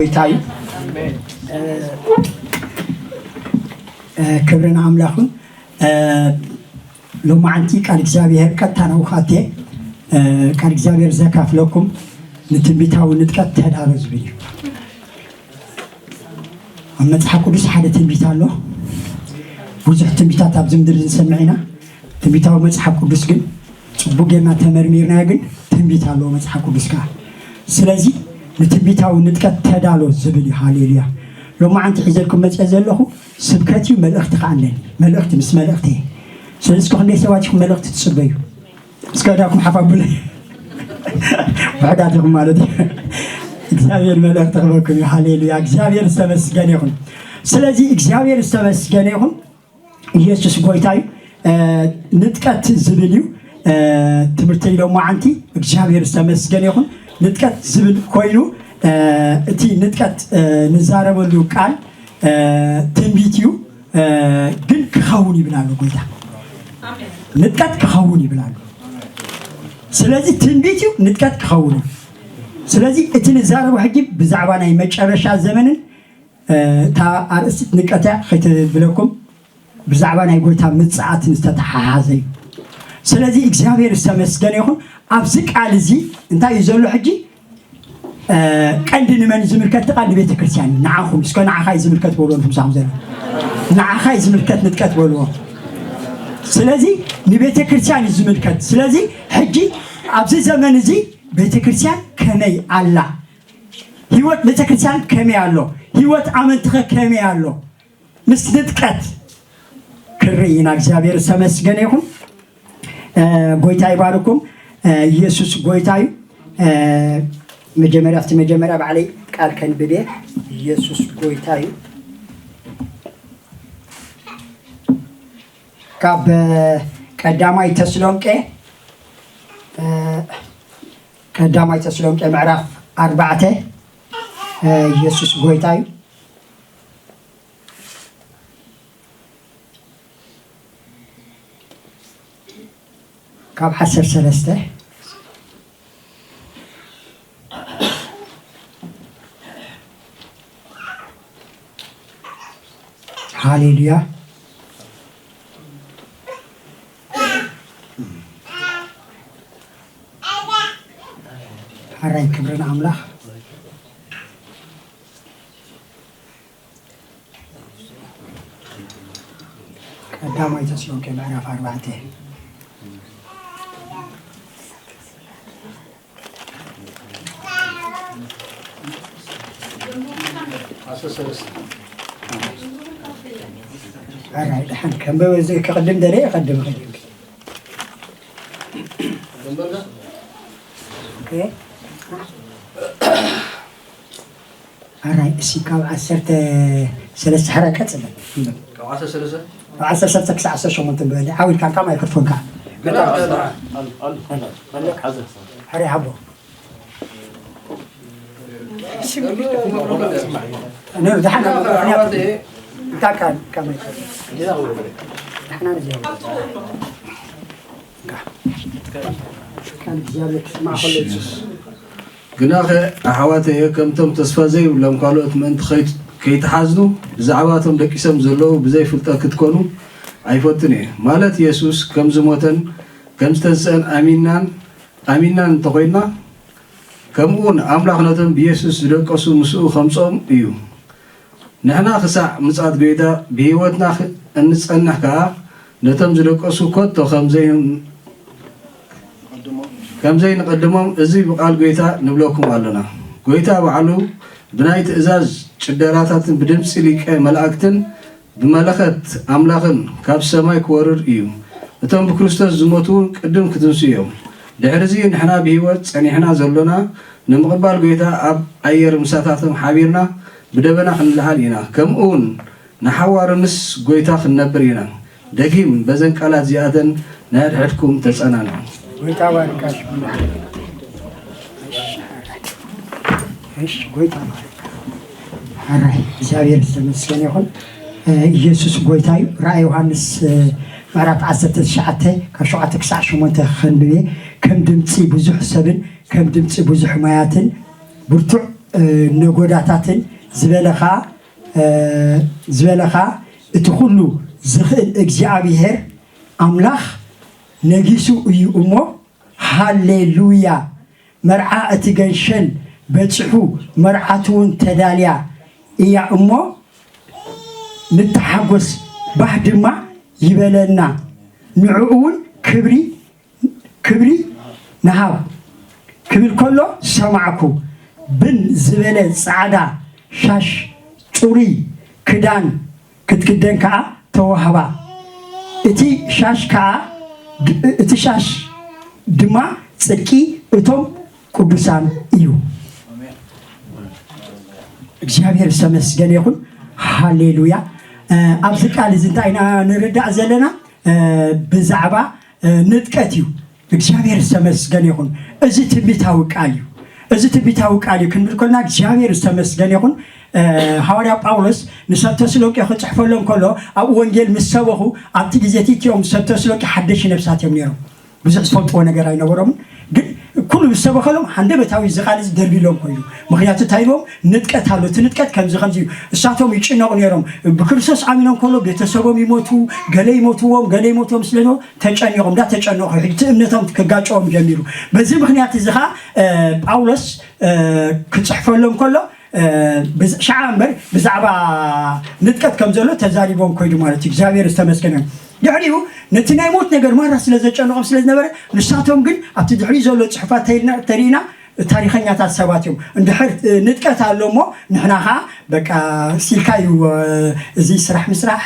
እንታይ ክብርን ኣምላኹን። ሎማዓንቲ ቃል እግዚኣብሔር ቀጥታ ናብኡ ክኣትየ። ቃል እግዚኣብሔር ዘካፍለኩም ንትንቢታዊ ንጥቀት ተዳሎ ዝብል እዩ። ኣብ መጽሓፍ ቅዱስ ሓደ ትንቢት ኣሎ። ብዙሕ ትንቢታት ኣብዚ ምድሪ ንሰምዕ ኢና። ትንቢታዊ መጽሓፍ ቅዱስ ግን ጽቡቅ ጌርና ተመርሚርናዮ፣ ግን ትንቢት ኣለዎ መጽሓፍ ቅዱስ ከኣ። ስለዚ ንትንቢታዊ ንጥቀት ተዳሎ ዝብል እዩ። ሃሌሉያ። ሎማዓንቲ ሒዘልኩም መጽአ ዘለኹ ስብከት እዩ፣ መልእኽቲ ከኣ ኣለኒ። መልእኽቲ ምስ መልእኽቲ እየ። ስለዚ እስከ ክንደይ ሰባት ኢኹም መልእኽቲ ትጽበዩ? እስከ እዳኩም ሓፍ ኣብሉለይ። ውሑዳት ኢኹም ማለት እዩ። እግዚኣብሔር መልእኽቲ ክበኩም እዩ። ሃሌሉያ። እግዚኣብሔር ዝተመስገነ ይኹን። ስለዚ እግዚኣብሔር ዝተመስገነ ይኹን። ኢየሱስ ጎይታ እዩ። ንጥቀት ዝብል እዩ ትምህርቲ ኢሎም መዓንቲ። እግዚኣብሔር ዝተመስገነ ይኹን። ንጥቀት ዝብል ኮይኑ እቲ ንጥቀት ንዛረበሉ ቃል ትንቢት እዩ። ግን ክኸውን ይብል ኣሎ ጎይታ። ንጥቀት ክኸውን ይብል ኣሎ። ስለዚ ትንቢት እዩ፣ ንጥቀት ክኸውን እዩ። ስለዚ እቲ ንዛረቦ ሕጂ ብዛዕባ ናይ መጨረሻ ዘመንን እታ ኣርእስቲ ንቀት እያ ከይትብለኩም፣ ብዛዕባ ናይ ጎይታ ምጽኣትን ዝተተሓሓዘ እዩ። ስለዚ እግዚኣብሔር ዝተመስገነ ይኹን። ኣብዚ ቃል እዚ እንታይ እዩ ዘሎ ሕጂ? ቀንዲ ንመን ዝምልከት? ቃል ንቤተ ክርስቲያን፣ ንዓኹም። እስከ ንዓኻ እዩ ዝምልከት በልዎ፣ ንሕምሳኹም ዘሎ ንዓኻ እዩ ዝምልከት ንጥቀት በልዎ። ስለዚ ንቤተ ክርስቲያን እዩ ዝምልከት። ስለዚ ሕጂ ኣብዚ ዘመን እዚ ቤተ ክርስቲያን ከመይ ኣላ? ህይወት ቤተ ክርስቲያን ከመይ ኣሎ? ህይወት ኣመንትኸ ከመይ ኣሎ? ምስ ንጥቀት ክርኢ ኢና። እግዚኣብሔር ዝተመስገነ ይኹን። ጎይታ ይባርኩም። ኢየሱስ ጎይታ እዩ። መጀመርያ ኣብቲ መጀመርያ ባዕለይ ቃል ከንብብ እየ። ኢየሱስ ጎይታ እዩ። ካብ ቀዳማይ ተስሎንቄ ቀዳማይ ተስሎንቄ ምዕራፍ ኣርባዕተ። ኢየሱስ ጎይታ እዩ። ካብ ዓሰርተ ሰለስተ። ሃሌሉያ። ሓራይ ክብርን ኣምላኽ። ቀዳማይ ተስሎንቄ ምዕራፍ ኣርባዕተ። ኣራይ ደሓን ከንበበ እዚ ክቕድም ደለ ይቐድም ኸድም። ኦኬ። ኣራይ እሲ ካብ ዓሰርተ ሰለስተ ሓራ ቀጽለ። ካብ ዓሰርተ ሰለስተ? ካብ ዓሰርተ ሰለስተ ክሳዕ ዓሰርተ ሸሞንተ በለ። ዓዊልካ ካብ ማይክሮፎንካ። ኣሉ፣ ኣሉ፣ ኣሉ። ሓዘ። ሓሪ ሓቦ። ነሩ ደሓን ምኽንያት እንታይ ካን ካብ ማይክሮፎን። ደሓና ነዚያ። ቃል እግዚኣብሔር ክስማዕ ከሎ ይጽ- ግናኸ ኣሕዋተየ፣ ከምቶም ተስፋ ዘይብሎም ካልኦት ምእንቲ ኸይት-፣ ከይትሓዝኑ፣ ብዛዕባቶም ደቂሶም ዘለዉ ብዘይ ፍልጠት ክትኮኑ ኣይፈቱን እየ። ማለት የሱስ ከም ዝሞተን ከም ዝተንስአን ኣሚናን፣ ኣሚናን እንተኾይንና፣ ከምኡውን ኣምላኽ ነቶም ብየሱስ ዝደቀሱ ምስኡ ኸምጽኦም እዩ። ንሕና ክሳዕ ምጽኣት ጐይታ ብህይወትና ኽ-፣ እንጸንሕ ከኣ፣ ነቶም ዝደቀሱ ከቶ ከም ዘይን-፣ ከም ዘይንቐድሞም እዚ ብቓል ጐይታ ንብለኩም ኣሎና። ጐይታ ባዕሉ ብናይ ትእዛዝ ጭደራታትን ብድምጺ ሊቀ መላእክትን ብመለኸት ኣምላኽን ካብ ሰማይ ክወርድ እዩ። እቶም ብክርስቶስ ዝሞቱ እውን ቅድም ክትንስኡ እዮም። ድሕርዚ ንሕና ብህይወት ጸኒሕና ዘሎና ንምቕባል ጐይታ ኣብ ኣየር ምሳታቶም ሓቢርና ብደበና ክንለዓል ኢና። ከምኡ እውን ንሓዋሩ ምስ ጐይታ ክንነብር ኢና። ደጊም በዘን ቃላት እዚኣተን ንሕድሕድኩም ተጸናንዑ። ጐይታ ባርካሽ። እሺ፣ ጐይታ ባርካ። ኣራይ፣ እግዚኣብሔር ዝተመስገነ ይኹን። እ፣ ኢየሱስ ጐይታ እዩ። ራእይ ዮሃንስ፣ እ፣ ምዕራፍ ዓሰርተ ትሽዓተ ካብ ሸውዓተ ክሳዕ ሸሞንተ ከንብብ እየ። ከም ድምጺ ብዙሕ ሰብን ከም ድምጺ ብዙሕ ማያትን ብርቱዕ ነጎዳታትን ዝበለኻ ዝበለኻ እቲ ኩሉ ዝኽእል እግዚኣብሔር ኣምላኽ ነጊሱ እዩ እሞ፣ ሃሌሉያ። መርዓ እቲ ገንሸል በጺሑ፣ መርዓቱ እውን ተዳልያ እያ እሞ፣ ንተሓጎስ፣ ባህ ድማ ይበለና፣ ንዕኡ እውን ክብሪ ክብሪ ንሃብ ክብል ከሎ ሰማዕኩ። ብን ዝበለ ጻዕዳ ሻሽ ጽሩይ ክዳን ክትክደን ከኣ ተዋህባ። እቲ ሻሽ ከኣ እቲ ሻሽ ድማ ጽድቂ እቶም ቅዱሳን እዩ። እግዚኣብሔር ዝተመስገነ ይኹን። ሃሌሉያ። ኣብዚ ቃል እዚ እንታይ ኢና ንርዳእ ዘለና? ብዛዕባ ንጥቀት እዩ። እግዚኣብሔር ዝተመስገነ ይኹን። እዚ ትንቢታዊ ቃል እዩ። እዚ ትንቢታዊ ቃል እዩ ክንብል ከልና እግዚኣብሔር ዝተመስገነ ይኹን። ሃዋርያ ጳውሎስ ንሰብ ተስሎቂ ክፅሕፈሎም ከሎ ኣብኡ ወንጌል ምስ ሰበኹ ኣብቲ ግዜ እቲ እዮም ሰብ ተስሎቂ ሓደሽ ነብሳት እዮም ነይሮም። ብዙሕ ዝፈልጥዎ ነገር ኣይነበሮምን። ግን ኩሉ ምስ ሰበኸሎም ሃንደበታዊ እዚ ቃል እዚ ደርቢሎም ኮይኑ። ምክንያቱ እንታይ ኢልዎም? ንጥቀት ኣሎ። እቲ ንጥቀት ከምዚ ከምዚ እዩ። እሳቶም ይጭነቑ ነይሮም። ብክርስቶስ ኣሚኖም ከሎ ቤተሰቦም ይሞቱ፣ ገለ ይሞትዎም፣ ገለ ይሞትዎም ስለ ተጨኒቖም፣ እንዳተጨነቑ ሕጂ እቲ እምነቶም ክጋጨዎም ጀሚሩ። በዚ ምክንያት እዚ ኸዓ ጳውሎስ ክፅሕፈሎም ከሎ ሻዓ እምበር ብዛዕባ ንጥቀት ከም ዘሎ ተዛሪቦም ኮይዱ ማለት እዩ። እግዚኣብሔር ዝተመስገነ። ድሕሪኡ ነቲ ናይ ሞት ነገር ማራ ስለ ዘጨንቖም ስለ ዝነበረ፣ ንሳቶም ግን ኣብቲ ድሕሪኡ ዘሎ ፅሑፋት ተሪእና ታሪኸኛታት ሰባት እዮም። እንድሕር ንጥቀት ኣሎ እሞ ንሕና ኸዓ በቃ ሲልካ እዩ፣ እዚ ስራሕ ምስራሕ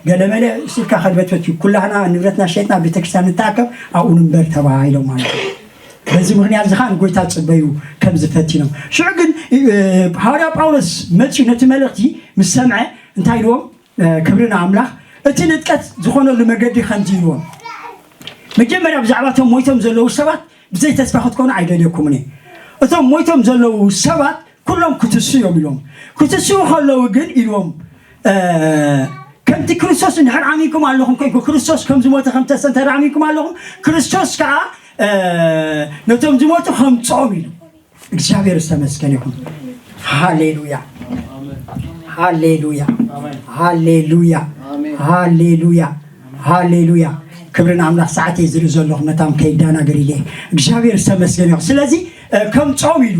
ገለመለ ሲልካ ከልበትበት እዩ። ኩላህና ንብረትና ሸጥና ቤተክርስትያን ንተኣከብ ኣብኡ ንንበር ተባሂሎም ማለት እዩ። በዚ ምክንያት እዚ ኸዓ ንጎይታ ፅበዩ ከም ዝፈቲኖም። ሽዑ ግን ሃዋርያ ጳውሎስ መፅዩ ነቲ መልእኽቲ ምስ ሰምዐ እንታይ ኢልዎም? ክብሪ ንኣምላኽ። እቲ ንጥቀት ዝኾነሉ መገዲ ከምዚ ኢልዎም። መጀመርያ ብዛዕባ እቶም ሞይቶም ዘለዉ ሰባት ብዘይ ተስፋ ክትኮኑ ኣይደልየኩምን እየ። እቶም ሞይቶም ዘለዉ ሰባት ኩሎም ክትሱ እዮም ኢልዎም። ክትሱ ከለዉ ግን ኢልዎም ከምቲ ክርስቶስ እንድሕር ኣሚንኩም ኣለኹም ኮይንኩም ክርስቶስ ከም ዝሞተ ከም ተሰ እንተ ኣሚንኩም ኣለኹም ክርስቶስ ከዓ ነቶም ዝሞቱ ከምፅኦም ኢሉ። እግዚኣብሔር ዝተመስገነ ይኹን። ሃሌሉያ ሃሌሉያ ሃሌሉያ ሃሌሉያ ሃሌሉያ። ክብሪ ንኣምላኽ። ሰዓት እየ ዝርኢ ዘለኹ መታም ከይዳናገር ኢለ። እግዚኣብሔር ዝተመስገነ ይኹን። ስለዚ ከም ጾም ኢሉ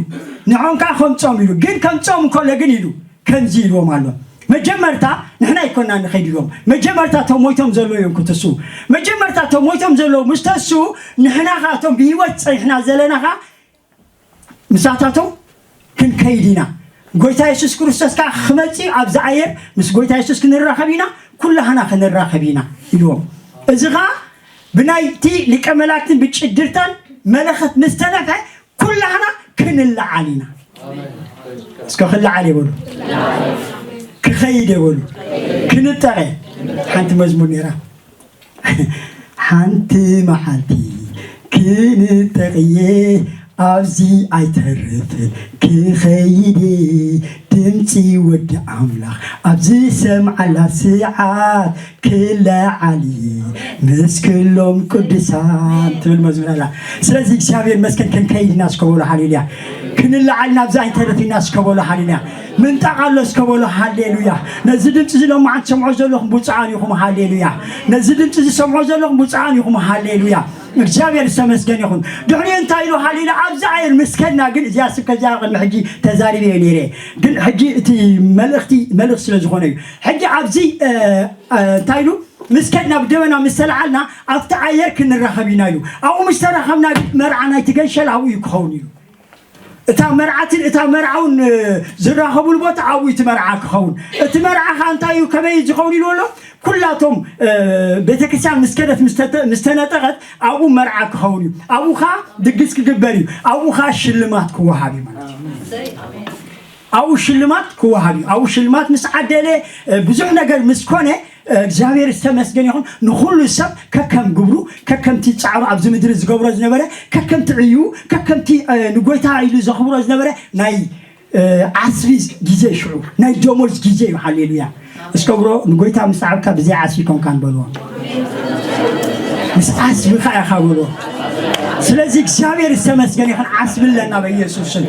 ንዖም ከዓ ከም ጾም ኢሉ ግን ከም ጾም እንከሎ ግን ኢሉ ከምዚ ኢልዎም ኣሎ። መጀመርታ ንሕና ኣይኮና ንኸይድ ኢልዎም። መጀመርታ እቶም ሞይቶም ዘለዉ እዮም ክትስዉ። መጀመርታ እቶም ሞይቶም ዘለዉ ምስ ተስዉ ንሕና ኸዓ እቶም ብህይወት ጸኒሕና ዘለና ኸዓ ምሳታቶም ክንከይድ ኢና። ጎይታ የሱስ ክርስቶስ ከዓ ክመፅእ ኣብዚ ኣየር ምስ ጎይታ የሱስ ክንራኸብ ኢና፣ ኩላህና ክንራኸብ ኢና ኢልዎም። እዚ ከዓ ብናይቲ ሊቀ መላእክትን ብጭድርታን መለኸት ምስ ተነፍሐ ኩላህና ክንለዓል ኢና። እስከ ክለዓል የበሉ፣ ክኸይድ የበሉ፣ ክንጠቐ። ሓንቲ መዝሙር ነይራ ሓንቲ መዓልቲ ክንጠቕየ ኣብዚ ኣይተርፍን ክኸይድ ድምፂ ወዲ ኣምላኽ ኣብ ዝሰምዓላ ስዓት ክለዓል ምስ ክሎም ቅዱሳን ትብል መዝሙር ኣላ። ስለዚ እግዚኣብሔር መስገን ክንከይድ ኢና እስከ በሉ ሃሌሉያ። ክንለዓል ኢና ኣብዚ ኣይተርፍ ኢና እስከ በሉ ሃሌሉያ። ምንጣቕ ኣሎ እስከ በሉ ሃሌሉያ። ነዚ ድምፂ እዚ ሎማዓንቲ ትሰምዖ ዘለኹም ብፁዓን ኢኹም ሃሌሉያ። ነዚ ድምፂ እዚ ሰምዖ ዘለኹም ብፁዓን ኢኹም ሃሌሉያ። እግዚኣብሔር ዝተመስገን ይኹን። ድሕሪኡ እንታይ ኢሉ ሃሌሉያ። ኣብዚ ኣየር ምስ ከድና ግን እዚኣ ስብከት እዚኣ ቅድሚ ሕጂ ተዛሪበ እየ ነይረ። ግን ሕጂ እቲ መልእኽቲ መልእኽቲ ስለ ዝኾነ እዩ። ሕጂ ኣብዚ እንታይ ኢሉ ምስ ከድና ብደበና ምስ ተለዓልና ኣብቲ ኣየር ክንራኸብ ኢና ኢሉ። ኣብኡ ምስ ተራኸብና ግን መርዓ ናይቲ ገንሸል ኣብኡ እዩ ክኸውን ኢሉ። እታ መርዓትን እታ መርዓውን ዝራኸቡሉ ቦታ ኣብኡ እቲ መርዓ ክኸውን። እቲ መርዓ ኸዓ እንታይ እዩ ከመይ ዝኸውን ኢሉ ኣሎ? ኩላቶም ቤተክርስትያን ምስ ከደት ምስ ተነጠቐት ኣብኡ መርዓ ክኸውን እዩ። ኣብኡ ኸዓ ድግስ ክግበር እዩ። ኣብኡ ኸዓ ሽልማት ክወሃብ እዩ ማለት እዩ። ኣብኡ ሽልማት ክወሃብ እዩ። ኣብኡ ሽልማት ምስ ዓደለ ብዙሕ ነገር ምስ ኮነ እግዚኣብሔር ዝተመስገን ይኹን። ንኹሉ ሰብ ከከም ግብሩ ከከምቲ ፃዕሩ ኣብዚ ምድሪ ዝገብሮ ዝነበረ ከከምቲ ዕዩ ከከምቲ ንጎይታ ኢሉ ዘኽብሮ ዝነበረ ናይ ዓስቢ ግዜ ሽዑ ናይ ደሞዝ ግዜ እዩ። ሃሌሉያ። እስከ ብሮ ንጎይታ ምስ ዓብካ ብዘይ ዓስቢ ኮንካን በልዎ። ምስ ዓስብኻ ኢኻ በልዎ። ስለዚ እግዚኣብሔር ዝተመስገን ይኹን። ዓስቢ ኣለና በኢየሱስ ስም።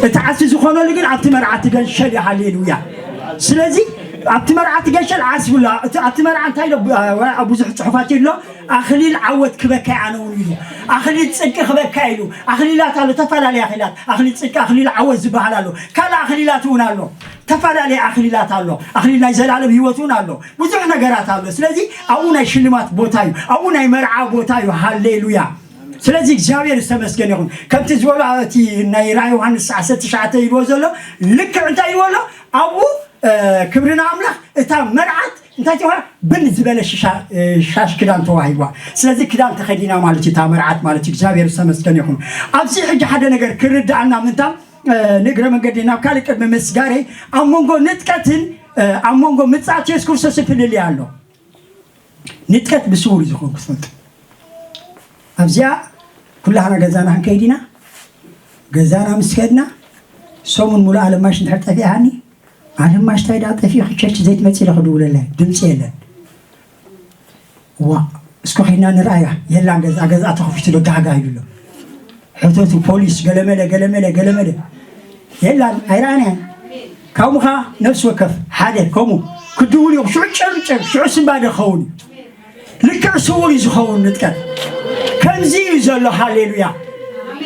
እቲ ዓሲ ዝኾነሉ ግን ኣብቲ መርዓ ትገንሸል እዩ። ሃሌሉያ። ስለዚ ኣብቲ መርዓ ትገንሸል ዓሲ ብሎ። እቲ ኣብቲ መርዓ እንታይ ኢሎ? ብ-፣ አ-፣ ብዙሕ ጽሑፋት ኢሎ። ኣኽሊል ዓወት ክበካ ኣነ እውን ኢሉ። ኣኽሊል ጽድቂ ክበካ ኢሉ። ኣኽሊላት ኣሎ፣ ተፈላለየ ኣኽሊላት። ኣኽሊል ጽድቂ፣ ኣኽሊል ዓወት ዝበሃል ኣሎ። ካልእ ኣኽሊላት እውን ኣሎ። ተፈላለየ ኣኽሊላት ኣሎ። ኣኽሊል ናይ ዘላለም ህይወት እውን ኣሎ። ብዙሕ ነገራት ኣሎ። ስለዚ ኣብኡ ናይ ሽልማት ቦታ እዩ። ኣብኡ ናይ መርዓ ቦታ እዩ። ሃሌሉያ። ስለዚ እግዚኣብሔር ዝተመስገነ ይኹን። ከምቲ ዝበሎ እቲ ናይ ራእይ ዮሃንስ ዓሰርተ ትሽዓተ ይብሎ ዘሎ ልክዕ እንታይ ይብሎ ኣሎ? ኣብኡ፣ እ፣ ክብሪ ንኣምላኽ፣ እታ መርዓት እንታይ ተዋ-፣ ብን ዝበለ ሽሻ-፣ እ፣ ሻሽ ክዳን ተዋሂብዋ። ስለዚ ክዳን ተኸዲና ማለት እዩ፣ እታ መርዓት ማለት እዩ። እግዚኣብሔር ዝተመስገነ ይኹን። ኣብዚ ሕጂ ሓደ ነገር ክርድኣና ምንታም፣ እ፣ ንእግረ መንገዲ ናብ ካልእ ቅድሚ ምስጋረይ፣ ኣብ መንጎ ንጥቀትን፣ እ፣ ኣብ መንጎ ምጽኣት የሱስ ክርስቶስን ፍልልይ ኣሎ። ንጥቀት ብስውር እዩ ዝኾን ክትፈልጡ። ኣብዚኣ ኩላህና ገዛና ክንከይድ ኢና። ገዛና ምስ ከድና፣ ሰሙን ሙሉእ ኣለማሽ እንድሕር ጠፊኣኒ፣ ኣለማሽ እንታይ ደኣ ጠፊኡ፣ ቸርች ዘይትመጽእ ኢለ ክድውለላ እየ። ድምጺ የለን። ዋ፣ እስኮ ኸይድና ንርኣያ። የላን፣ ገዛ፣ ገዛ ተኸፊቱ ዶ ጋጋ ኢሉ ኣሎ። ሕተቱ፣ ፖሊስ፣ ገለመለ፣ ገለመለ፣ ገለመለ። የላን፣ ኣይረኣናያን። ካብኡ ኸዓ ነፍሲ ወከፍ ሓደ ከምኡ ክድውል እዩ። ሽዑ ጨርጨር፣ ሽዑ ስንባደ ክኸውን እዩ። ልክዕ ስውር እዩ ዝኸውን ንጥቀት። ከምዚ እዩ ዘሎ። ሃሌሉያ።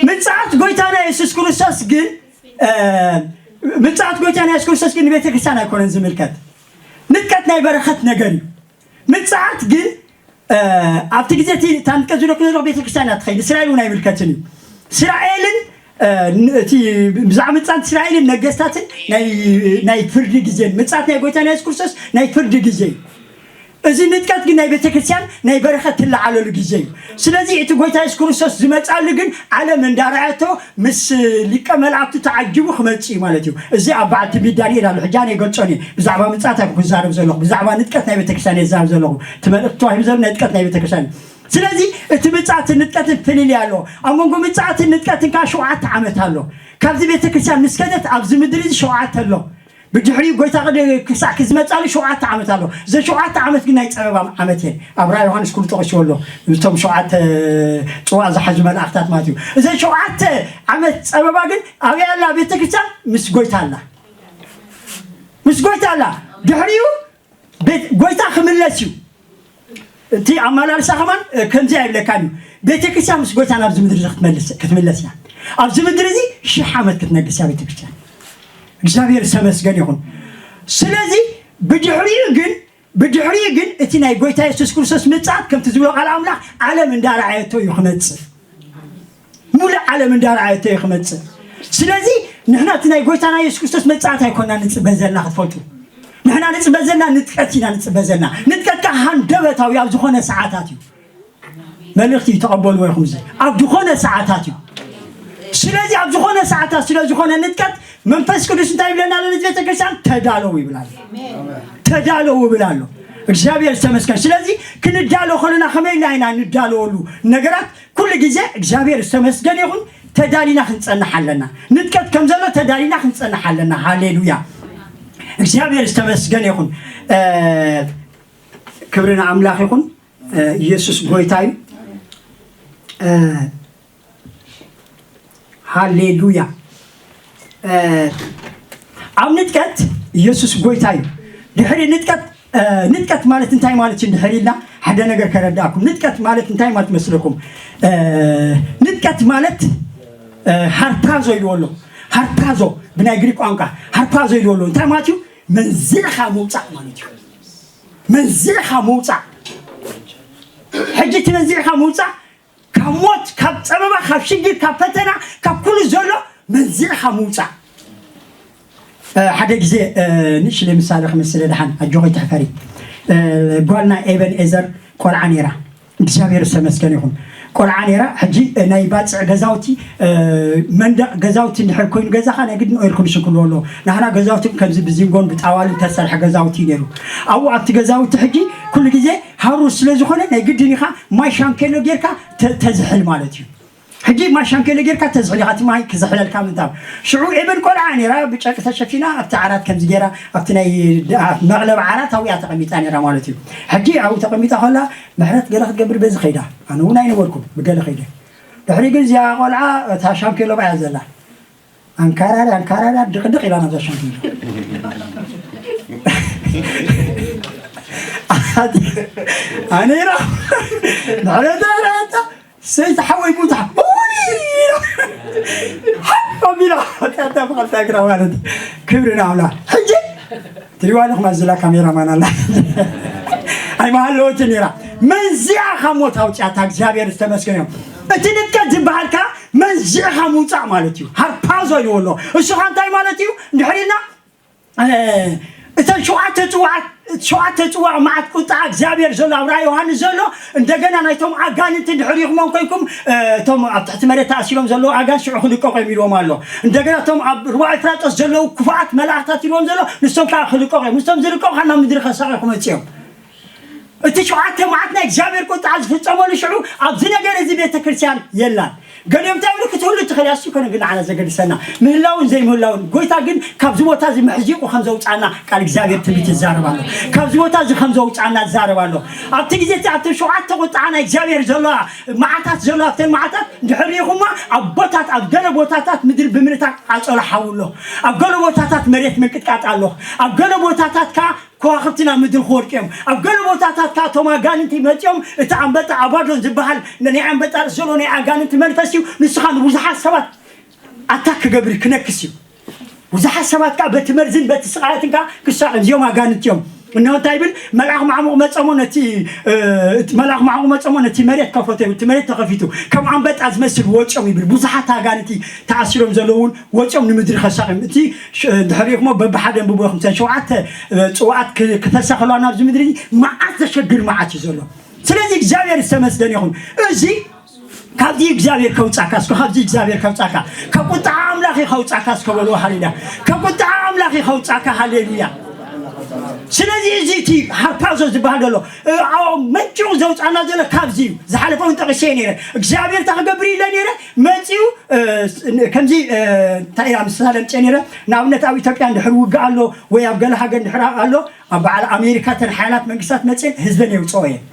ምጽኣት ጎይታና የሱስ ክርስቶስ ግን፣ እ፣ ምጽኣት ጎይታና የሱስ ክርስቶስ ግን ንቤተ ክርስቲያን ኣይኮነን ዝምልከት። ንጥቀት ናይ በረኸት ነገር እዩ። ምጽኣት ግን፣ እ፣ ኣብቲ ግዜ እቲ፣ እታ ንጥቀት ዝብለኩም ዘለኹ ቤተ ክርስቲያን እያ ትኸይድ። እስራኤል እውን ኣይምልከትን እዩ። እስራኤልን፣ እ፣ ን-፣ እቲ ብዛዕባ ምጽኣት እስራኤልን ነገስታትን ናይ፣ ናይ ፍርዲ ግዜ፣ ምጽኣት ናይ ጎይታና የሱስ ክርስቶስ ናይ ፍርዲ ግዜ እዩ። እዚ ንጥቀት ግን ናይ ቤተ ክርስቲያን ናይ በረኸት ትለዓለሉ ግዜ እዩ። ስለዚ እቲ ጎይታ የሱስ ክርስቶስ ዝመጻሉ ግን ዓለም እንዳረኣየቶ ምስ ሊቀ መላእክቱ ተዓጂቡ ክመጽእ እዩ ማለት እዩ። እዚ ኣብ በዓል ትንቢት ዳንኤል ኣሎ። ሕጂ ኣነ ይገልጾን እየ። ብዛዕባ ምጽኣት ኣይኮንኩ ዝዛረብ ዘለኹ። ብዛዕባ ንጥቀት ናይ ቤተ ክርስቲያን እየ ዝዛረብ ዘለኹ። እቲ መልእኽቲ ተዋሂቡ ዘሎ ናይ ንጥቀት ናይ ቤተ ክርስቲያን እዩ። ስለዚ እቲ ምጽኣትን ንጥቀትን ፍልልይ ኣሎ። ኣብ መንጎ ምጽኣትን ንጥቀትን ከዓ ሸውዓተ ዓመት ኣሎ። ካብዚ ቤተ ክርስቲያን ምስ ከደት ኣብዚ ምድሪ እዚ ሸውዓተ ኣሎ። ብድሕሪኡ ጎይታ ክደ-፣ ክሳዕ ክዝመጻሉ ሸውዓተ ዓመት ኣሎ። እዘን ሸውዓተ ዓመት ግን ናይ ጸበባ ዓመት እየን። ኣብ ራእይ ዮሃንስ ኩሉ ጠቒስዎ ኣሎ። እቶም ሸውዓተ ጽዋእ ዝሓዙ መላእኽታት ማለት እዩ። እዘን ሸውዓተ ዓመት ጸበባ ግን ኣበይ ኣላ? ቤተክርስትያን ምስ ጎይታ ኣላ። ምስ ጎይታ ኣላ። ድሕሪኡ ቤት-፣ ጎይታ ክምለስ እዩ። እቲ ኣመላልሳ ከማን፣ እ፣ ከምዚ ኣይብለካን እዩ። ቤተክርስትያን ምስ ጎይታ ናብዚ ምድሪ እዚ ክትመልስ፣ ክትምለስ እያ። ኣብዚ ምድሪ እዚ ሽሕ ዓመት ክትነግስ እያ ቤተክርስትያን። እግዚኣብሔር ዝተመስገን ይኹን። ስለዚ ብድሕሪኡ ግን፣ ብድሕሪኡ ግን እቲ ናይ ጎይታ የሱስ ክርስቶስ ምጽኣት ከምቲ ዝብሎ ቃል ኣምላኽ ዓለም እንዳረኣየቶ እዩ ክመጽእ። ሙሉእ ዓለም እንዳረኣየቶ እዩ ክመጽእ። ስለዚ ንሕና እቲ ናይ ጎይታና የሱስ ክርስቶስ ምጽኣት ኣይኮንና ንጽበ ዘለና ክትፈልጡ። ንሕና ንጽበ ዘለና ንጥቀት ኢና ንጽበ ዘለና። ንጥቀት ከኣ ሃንደበታዊ ኣብ ዝኾነ ሰዓታት እዩ። መልእኽቲ እዩ፣ ተቐበልዎ ኢኹም። እዚ ኣብ ዝኾነ ሰዓታት እዩ። ስለዚ ኣብ ዝኾነ ሰዓታት ስለ ዝኾነ ንጥቀት መንፈስ ቅዱስ እንታይ ይብለና ኣሎ? ነዚ ቤተክርስትያን ተዳለዉ ይብላል። ተዳለዉ ይብል ኣሎ። እግዚኣብሔር ዝተመስገን። ስለዚ ክንዳሎ ከለና ከመይ ኢልና ኢና ንዳለወሉ ነገራት? ኩሉ ግዜ እግዚኣብሔር ዝተመስገን ይኹን ተዳሊና ክንጸንሕ ኣለና። ንጥቀት ከም ዘሎ ተዳሊና ክንጸንሕ ኣለና። ሃሌሉያ። እግዚኣብሔር ዝተመስገን ይኹን። እ፣ ክብሪ ንኣምላኽ ይኹን። እ፣ ኢየሱስ ጎይታ እዩ። እ፣ ሃሌሉያ። እ፣ ኣብ ንጥቀት ኢየሱስ ጎይታ እዩ። ድሕሪ ንጥቀት፣ እ፣ ንጥቀት ማለት እንታይ ማለት እዩ? ድሕሪ ኢልና ሓደ ነገር ከረዳእኩም። ንጥቀት ማለት እንታይ ማለት መስለኩም? እ፣ ንጥቀት ማለት፣ እ፣ ሃርፓዞ ኢልዎ ኣሎ። ሃርፓዞ ብናይ ግሪክ ቋንቋ ሃርፓዞ ኢልዎ ኣሎ። እንታይ ማለት እዩ? መንዚዕኻ ምውጻእ ማለት እዩ። መንዚዕኻ ምውጻእ። ሕጂ እቲ መንዚዕኻ ምውጻእ ካብ ሞት፣ ካብ ጸበባ፣ ካብ ሽግር፣ ካብ ፈተና፣ ካብ ኩሉ ዘሎ መንዚዕኻ ምውጻእ። እ፣ ሓደ ግዜ፣ እ፣ ንእሽተይ ምሳሌ ክመስል ደሓን፣ ኣጆኺ ትሕፈሪ። እ፣ ጓልና ኤበን ኤዘር ቆልዓ ነይራ። እግዚኣብሔር ዝተመስገነ ይኹን። ቆልዓ ነይራ። ሕጂ፣ እ፣ ናይ ባጽዕ ገዛውቲ፣ እ፣ መንደቕ ገዛውቲ እንድሕር ኮይኑ ገዛኻ ናይ ግድን ኤር ኮንዲሽን ክህልዎ ኣለዎ። ናህና ገዛውቲ ከምዚ ብዚንጎን ብጣዋልን ዝተሰርሐ ገዛውቲ እዩ ነይሩ። ኣብኡ ኣብቲ ገዛውቲ ሕጂ ኩሉ ግዜ ሃሩር ስለ ዝኾነ ናይ ግድን ኢኻ ማይ ሻንኬሎ ጌርካ ተ-፣ ተዝሕል ማለት እዩ። ሕጂ ማይ ሻንኬሎ ጌርካ ተዝሕል ኢኻ፣ እቲ ማይ ክዝሕለልካ ምንታም። ሽዑ ኤበን ቆልዓ ነይራ፣ ብጨርቂ ተሸፊና ኣብቲ ዓራት ከምዚ ጌራ፣ ኣብቲ ናይ ድ-፣ ኣብ መቕለብ ዓራት ኣብኡ እያ ተቐሚጣ ነይራ ማለት እዩ። ሕጂ ኣብኡ ተቐሚጣ ከላ ምሕረት ገለ ክትገብር በዚ ከይዳ፣ ኣነ እውን ኣይነበርኩን፣ ብገለ ከይደ። ድሕሪ ግን እዚኣ ቆልዓ እታ ሻንኬሎ ባያ ዘላ ኣንካራሪ ኣንካራሪ ድቕድቕ ኢላ ናብዛ ሻንቲሎ ኣነ ኢላ ንዕለታ ራታ ሰይቲ ሓወይ ቡታ ሓቢላ ጣታ ብቐልጣ ግራ ማለት ክብሪ ንኣምላኽ ሕጂ ትሪዋ ኣለኹም ኣዝላ ካሜራማን ኣላ ኣይመሃለወትን ነራ መንዚኣ ካብ ሞት ኣውፅኣታ እግዚኣብሔር ዝተመስገን እዮም እቲ ንጥቀት ዝበሃልካ መንዚዕኻ ምውፃእ ማለት እዩ ሃርፓዞ ይበሎ እሱኻ እንታይ ማለት እዩ እንድሕር ኢልና እተን ሸውዓተ ፅዋዓት ሸውዓተ ፅዋዕ መዓት ቁጣ እግዚኣብሔር ዘሎ ኣብ ራእይ ዮሃንስ ዘሎ እንደገና ናይቶም ኣጋንንቲ እንድሕር ኢኹሞም ኮይንኩም እቶም ኣብ ትሕቲ መሬት ተኣሲሮም ዘለዉ ኣጋን ሽዑ ክልቀቑ እዮም ኢልዎም ኣሎ እንደገና እቶም ኣብ ሩባ ኤፍራጦስ ዘለዉ ክፉኣት መላእኽታት ኢልዎም ዘሎ ንሶም ከዓ ክልቀቑ እዮም ንሶም ዝልቀቑ ካብ ናብ ምድሪ ከሳቒ ክመፅኦም እቲ ሸውዓተ መዓት ናይ እግዚኣብሔር ቁጣ ዝፍፀመሉ ሽዑ ኣብዚ ነገር እዚ ቤተ ክርስቲያን የላን ገሊኦም እንታይ ይብሉ ክትህሉ ትኽእል እያ እሱ ይኮነ ግን ንዓና ዘገድሰና ምህላውን ዘይምህላውን ጎይታ ግን ካብዚ ቦታ እዚ መሕዚቁ ከም ዘውፃና ቃል እግዚኣብሔር ትንቢት ይዛረብ ኣሎ ካብዚ ቦታ እዚ ከም ዘውፃና ይዛረብ ኣሎ ኣብቲ ግዜ እቲ ኣብቲ ሸውዓተ ቁጣዓ ናይ እግዚኣብሔር ዘለዋ መዓታት ዘለዋ ኣብተን መዓታት እንድሕር ሪኢኹማ ኣብ ቦታት ኣብ ገለ ቦታታት ምድሪ ብምንታ ቃፀሎ ሓው ኣሎ ኣብ ገለ ቦታታት መሬት ምንቅጥቃጥ ኣሎ ኣብ ገለ ቦታታት ከዓ ከዋኽብቲ ናብ ምድሪ ክወድቁ እዮም ኣብ ገለ ቦታታት ከዓ እቶም ኣጋንንቲ መፂኦም እቲ ኣንበጣ ኣባዶን ዝበሃል ናይ ኣንበጣ ርእሲ ዘሎ ናይ ኣጋንንቲ መንፈስ እዩ ንስኻ ንብዙሓት ሰባት ኣታክ ክገብር ክነክስ እዩ ብዙሓት ሰባት ከዓ በቲ መርዝን በቲ ስቃያትን ከዓ ክሳቕ እዮም እዚኦም ኣጋንንቲ እዮም እነሆ እንታይ ይብል መልኣኽ ማዕሙቕ መፀሞ ነቲ መልኣኽ ማዕሙቕ መፀሞ ነቲ መሬት ከፈቶ ይብል እቲ መሬት ተኸፊቱ ከም ኣንበጣ ዝመስል ወፂኦም ይብል ብዙሓት ኣጋንንቲ ተኣሲሮም ዘለውን ወፂኦም ንምድሪ ከሳቕ እዮም እቲ ድሕሪኹሞ በብሓደ ንብቦ ክምሰን ሸውዓተ ፅዋዓት ክተሳ ከለዋ ናብዚ ምድሪ መዓት ዘሸግር መዓት እዩ ዘሎ ስለዚ እግዚኣብሔር ዝተመስገን ይኹን እዚ ካብዚ እግዚኣብሔር ከውፃካ እስኮ ካብዚ እግዚኣብሔር ከውፃካ ካብ ቁጣዓ ኣምላኽ ከውፃካ እስከ በልዎ ሃሌሉያ ካብ ቁጣዓ ኣምላኽ ከውፃካ ሃሌሉያ ስለዚ እዚ እቲ ሃርፓዞ ዝበሃል ዘሎ መንጭቑ ዘውፃና ዘሎ ካብዚ እዩ ዝሓለፈውን ጠቂሰ ነይረ እግዚኣብሔር እንታይ ክገብር ኢለ ነይረ መፂኡ ከምዚ እንታይ ኢላ ምሳሌ ምፅእ ነይረ ንኣብነት ኣብ ኢትዮጵያ እንድሕር ውግእ ኣሎ ወይ ኣብ ገለ ሃገር እንድሕር ኣሎ ኣብ በዓል ኣሜሪካ ተን ሓያላት መንግስታት መፅን ህዝበን የውፅኦ እየን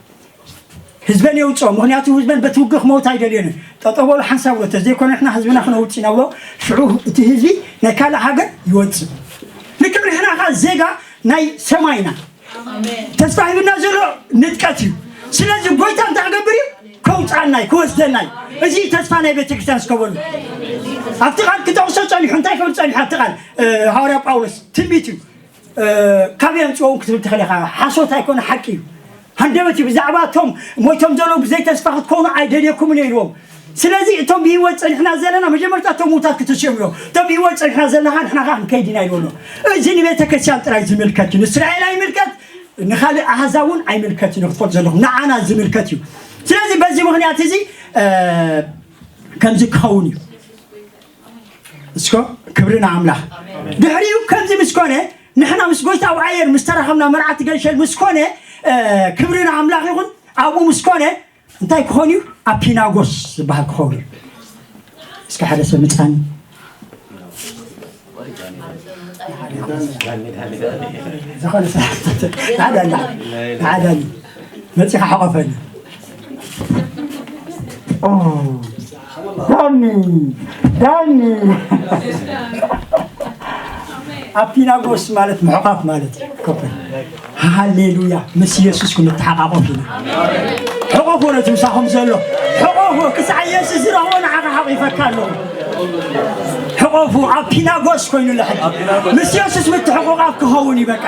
ህዝበን የውፅኦ ምክንያቱ ህዝበን በቲ ውግእ ክመውት ኣይደልዮን እዩ ጠጠው በሉ ሓንሳብ በሎ ተዘይኮነ ንሕና ህዝብና ክነውፅ ኢና ብሎ ሽዑ እቲ ህዝቢ ናይ ካልእ ሃገር ይወፅእ ልክዕ ንሕና ከዓ ዜጋ ናይ ሰማይና ተስፋ ሂብና ዘሎ ንጥቀት እዩ ስለዚ ጎይታ እንታይ ክገብር እዩ ከውፃና እዩ ክወስደና እዩ እዚ ተስፋ ናይ ቤተክርስትያን ዝከበሉ ኣብቲ ቃል ክጠቕሶ ፀኒሑ እንታይ ክብል ፀኒሑ ኣብቲ ቃል ሃዋርያ ጳውሎስ ትንቢት እዩ ካበይ ኣምፅኦም ክትብል ትኽእል ኢኻ ሓሶት ኣይኮነ ሓቂ እዩ ሃንደበት እዩ ብዛዕባ እቶም ሞይቶም ዘለዉ ብዘይ ተስፋ ክትኮኑ ኣይደልየኩምን እየ ኢልዎም ስለዚ እቶም ብህይወት ፀኒሕና ዘለና መጀመርታ እቶም ምውታት ክትስኦም እዮም እቶም ብህይወት ፀኒሕና ዘለና ከዓ ንሕና ከዓ ክንከይድ ኢና ኢልዎ ኣሎ እዚ ንቤተ ክርስቲያን ጥራይ ዝምልከት እዩ ንእስራኤል ኣይምልከት ንካልእ ኣህዛብ እውን ኣይምልከት እዩ ክትፈልጡ ዘለኹም ንዓና ዝምልከት እዩ ስለዚ በዚ ምክንያት እዚ ከምዚ ክኸውን እዩ እስኮ ክብሪ ንኣምላኽ ድሕሪኡ ከምዚ ምስ ኮነ ንሕና ምስ ጎይታ ኣብ ኣየር ምስ ተራኸብና መርዓቲ ገንሸል ምስ ኮነ ክብሪ ንኣምላኽ ይኹን ኣብኡ ምስ ኮነ እንታይ ክኾን እዩ ኣፒናጎስ ዝበሃል ክኸውን እዩ እስከ ሓደ ሰብ ምፃኒ ዝኾነ ሰዓት ሓደ ኣላ ሓደ ኣላ መፂኻ ሓቆፈኒ ዳኒ ዳኒ ኣፒናጎስ ማለት ምሕቋፍ ማለት እዩ ሃሌሉያ ምስ ኢየሱስ ክንተሓቃቆፍ ኢና ሕቆፍ ወለት ምሳኹም ዘሎ ሕቆፍ ክሳዕ ኢየሱስ ዝረኽቦ ንዓኻ ሓቂፈካ ኣለኹ ሕቆፉ ኣፒናጎስ ኮይኑ ለሕጂ ምስ ኢየሱስ ምትሕቁቃፍ ክኸውን እዩ በቃ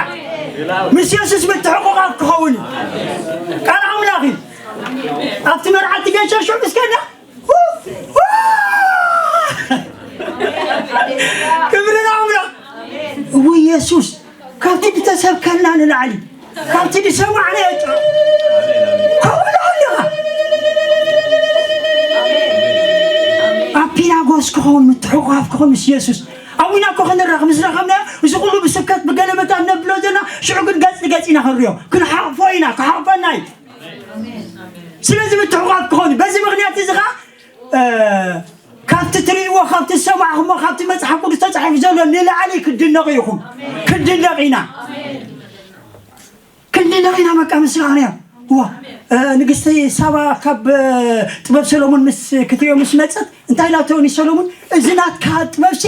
ምስ ኢየሱስ ምትሕቁቃፍ ክኸውን እዩ ቃል ኣምላኽ እዩ ኣብቲ መርዓቲ ገሸሹ ምስከና ክብሪ ንኣምላኽ እው ኢየሱስ ካብቲ ዝተሰብከልና ንላዕሊ ካብቲ ዝሰማዕናዮ ከምኡ ኣለኻ ኣፒናጎስ ክኸውን ምትሕቋፍ ክኸውን ምስ ኢየሱስ ኣብና እኮ ክንራኽ ምስ ረኸብና እዚ ኩሉ ብስብከት ብገለመታት ነብሎ ዘለና ሽዑ ግን ገጽ ንገጽ ኢና ክንሪኦ ክንሓቕፎ ኢና ክሓቕፈና እዩ ስለዚ ምትሕቋፍ ክኸውን በዚ ምክንያት እዚ ከዓ ካብቲ ትርእይዎ ካብቲ ዝሰማዕኹሞ ካብቲ መፅሓፍ ቅዱስ ተፃሒፉ ዘሎ ንላዕሊ ክድነቕ ኢኹም ክንድነቕ ኢና ክንድነቕ ኢና በቃ ምስጋና ዋ ንግስቲ ሳባ ካብ ጥበብ ሰሎሞን ምስ ክትሪኦ ምስ መፀት እንታይ ኢላቶ ንሰሎሞን እዚ ናትካ ጥበብሲ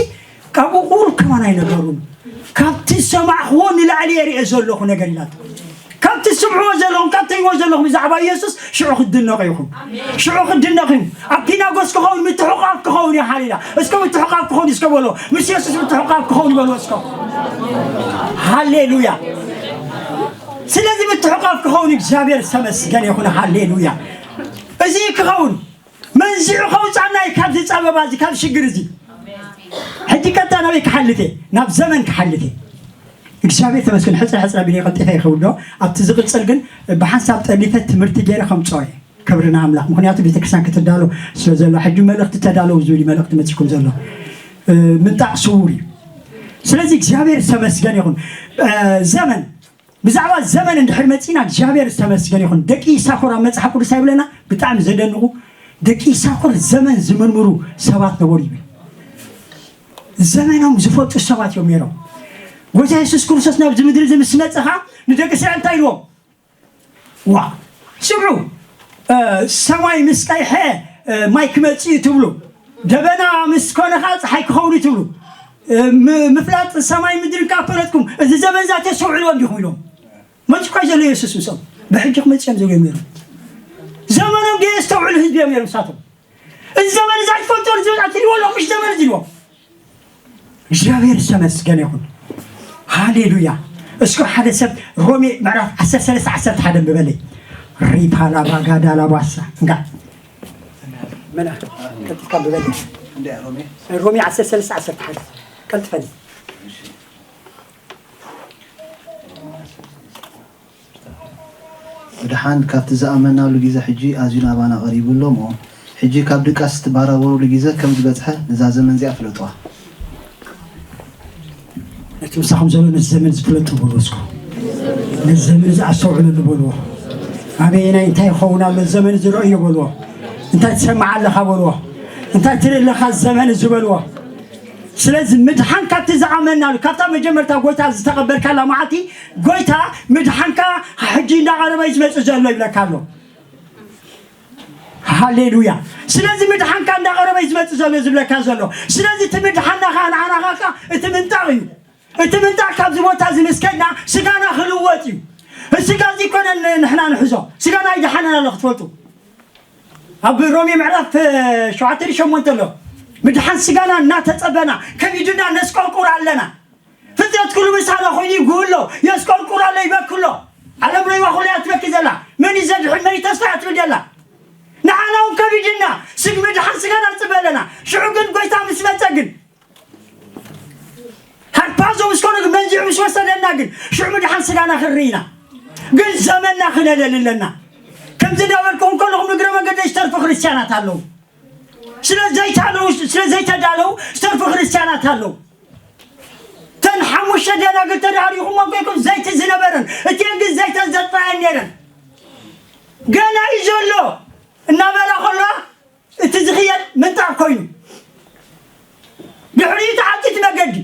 ካብኡ ቁሩብ ከማን ኣይነገሩን። ካብቲ ዝሰማዕኽዎ ንላዕሊ እየ ርእየ ዘለኹ ነገር ኢላቶ። ካብቲ ትስምዕዎ ዘለኹም፣ ካብ ትርእይዎ ዘለኹም ብዛዕባ ኢየሱስ ሽዑ ክትድነቑ ኢኹም። ሽዑ ክትድነቑ ኢኹም። ኣብ ኪናጎስ ክኸውን፣ ምትሕቑቓፍ ክኸውን እዩ። ሃሌሉያ። እስከ ምትሕቑቓፍ ክኸውን እስከ በሎ። ምስ የሱስ ምትሕቑቓፍ ክኸውን በሎ እስከ። ሃሌሉያ። ስለዚ ምትሕቑቓፍ ክኸውን እግዚኣብሔር ዝተመስገነ ይኹን። ሃሌሉያ። እዚ ክኸውን መንዚዑ ከውፃና እዩ ካብዚ ፀበባ እዚ፣ ካብ ሽግር እዚ። ሕጂ ቀጥታ ናበይ ክሓልፍ እየ? ናብ ዘመን ክሓልፍ እየ። እግዚኣብሔር ተመስገን። ሕፅረ ሕፅረ ቢለ ቀልጢፈ ይኸውን ዶ? ኣብቲ ዝቕፅል ግን ብሓንሳብ ጠሊፈ ትምህርቲ ገይረ ከምፅኦ እየ። ክብሪ ንኣምላኽ። ምኽንያቱ ቤተክርስትያን ክትዳሎ ስለ ዘሎ፣ ሕጂ መልእኽቲ ተዳለዉ ዝብል እዩ መልእኽቲ መፂኩም ዘሎ። እ፣ ምንጣቕ ስውር እዩ። ስለዚ እግዚኣብሔር ዝተመስገን ይኹን። እ፣ ዘመን፣ ብዛዕባ ዘመን እንድሕር መፂና እግዚኣብሔር ዝተመስገን ይኹን። ደቂ ይሳኮር ኣብ መፅሓፍ ቅዱስ ኣይብለና? ብጣዕሚ ዘደንቑ ደቂ ይሳኮር ዘመን ዝምርምሩ ሰባት ነበሩ ይብል። ዘመኖም ዝፈልጡ ሰባት እዮም ነይሮም። ጎይታ የሱስ ክርስቶስ ናብዚ ምድሪ እዚ ምስ መፀ ኸዓ ንደቂ እስራኤል እንታይ ኢልዎም? ዋ፣ ስምዑ፣ እ፣ ሰማይ ምስ ቀይሐ፣ እ፣ ማይ ክመጽእ እዩ ትብሉ፣ ደበና ምስ ኮነ ኸዓ ፀሓይ ክኸውን እዩ ትብሉ፣ እ፣ ም-፣ ምፍላጥ ሰማይ ምድርን ካብ ፈለጥኩም፣ እዚ ዘመን እዚ ኣተስተውዕልዎ እንዲኹም ኢሎም። መፂኡ እኳ ዘሎ የሱስ ምስኦም፣ ብሕጂ ክመፅእ እዮም ዝብሉ እዮም ነይሮም። ዘመኖም ዘየስተውዕሉ ህዝቢ እዮም ነይሮም ንሳቶም። እዚ ዘመን እዚ ኣይትፈልጦን፣ እዚ ዘመን ኣትልዎ ኣሎ፣ ምሽ ዘመን እዚ ኢልዎም። እግዚኣብሔር ዝተመስገነ ይኹን። ሃሌሉያ። እስከ ሓደ ሰብ ሮሜ ምዕራፍ ዓሰርተ ሰለስተ ዓሰርተ ሓደ ኣንብበለይ። ሪፓላ ባጋዳ ላባሳ። እንካ። መና? ቀልጢፍካ ኣንብበለይ። እንደ ሮሜ? ሮሜ ዓሰርተ ሰለስተ ዓሰርተ ሓደ። ቀልጥፈለይ። ብደሓን ካብቲ ዝኣመናሉ ግዜ ሕጂ ኣዝዩ ናባና ቀሪቡ ኣሎ እሞ፣ ሕጂ ካብ ድቃስ እትባረበሩሉ ግዜ ከም ዝበጽሐ ነዛ ዘመን እዚኣ ፍለጡዋ። ነቲ ምሳኹም ዘሎ ነዚ ዘመን እዚ ፍለጡ በልዎ እስከ። ነዚ ዘመን እዚ ኣስተውዕለሉ በልዎ። ኣበየናይ እንታይ ይኸውን ኣሎ እዚ ዘመን እዚ ረእዮ በልዎ። እንታይ ትሰምዕ ኣለኻ በልዎ። እንታይ ትርኢ ኣለኻ እዚ ዘመን እዚ በልዎ። ስለዚ ምድሓን ካብቲ ዝኣመናሉ፣ ካብታ መጀመርታ ጎይታ ዝተቐበልካላ መዓልቲ፣ ጎይታ ምድሓንካ ሕጂ እንዳቐረበ እዩ ዝመጽእ ዘሎ ይብለካ ኣሎ። ሃሌሉያ። ስለዚ ምድሓንካ እንዳቐረበ እዩ ዝመጽእ ዘሎ ዝብለካ ዘሎ። ስለዚ እቲ ምድሓንና ኸዓ ንዓና ኸዓ እቲ ምንጣቕ እዩ። እቲ ምንጣቕ ካብዚ ቦታ እዚ ምስ ከድና ስጋና ክልወጥ እዩ። ስጋ እዚ ኣይኮነን ንሕና ንሕዞ። ስጋና ኣይደሓነን ኣሎ ክትፈልጡ። ኣብ ሮሜ ምዕራፍ ሸውዓተ ሸሞንተ ኣሎ። ምድሓን ስጋና እናተጸበና፣ ከቢድና ነስቆርቁር ኣለና። ፍጥረት ኩሉ ምሳና ኮይኑ ይጉህ ኣሎ፣ የስቆርቁር ኣሎ፣ ይበኪ ኣሎ። ዓለም ርእይዋ ኩሉ እያ ትበኪ ዘላ። መን እዩ ዘድሕን፣ መን እዩ ተስፋ እያ ትብል ዘላ። ንዓና እውን ከቢድና፣ ስግ-፣ ምድሓን ስጋና ንጽበ ኣለና። ሽዑ ግን ጎይታ ምስ መጸ ግን፣ ሃርፓዞ ምስ ኮነ ግን፣ መንዚዑ ምስ ወሰደና ግን፣ ሽዑ ምድሓን ስጋና ክንርኢ ኢና። ግን ዘመንና ክነለሊ ኣለና። ከምዚ እንዳበልኩ እንከለኹም እግረ መንገደይ ዝተርፉ ክርስትያናት ኣለዉ። ስለ ዘይተዳለዉ፣ ስለ ዘይተዳለዉ ዝተርፉ ክርስትያናት ኣለዉ። እተን ሓሙሽተ ደናግል ተዳህሪኹም ኣብ ጎይኩም ዘይቲ ዝነበረን፣ እቲአን ግን ዘይተን ዘጥራየን ነይረን። ገና እዩ ዘሎ እናበላ ከለዋ፣ እቲ ዝኽየድ ምንጣፍ ኮይኑ፣ ድሕሪኡ ተዓቂት መገዲ።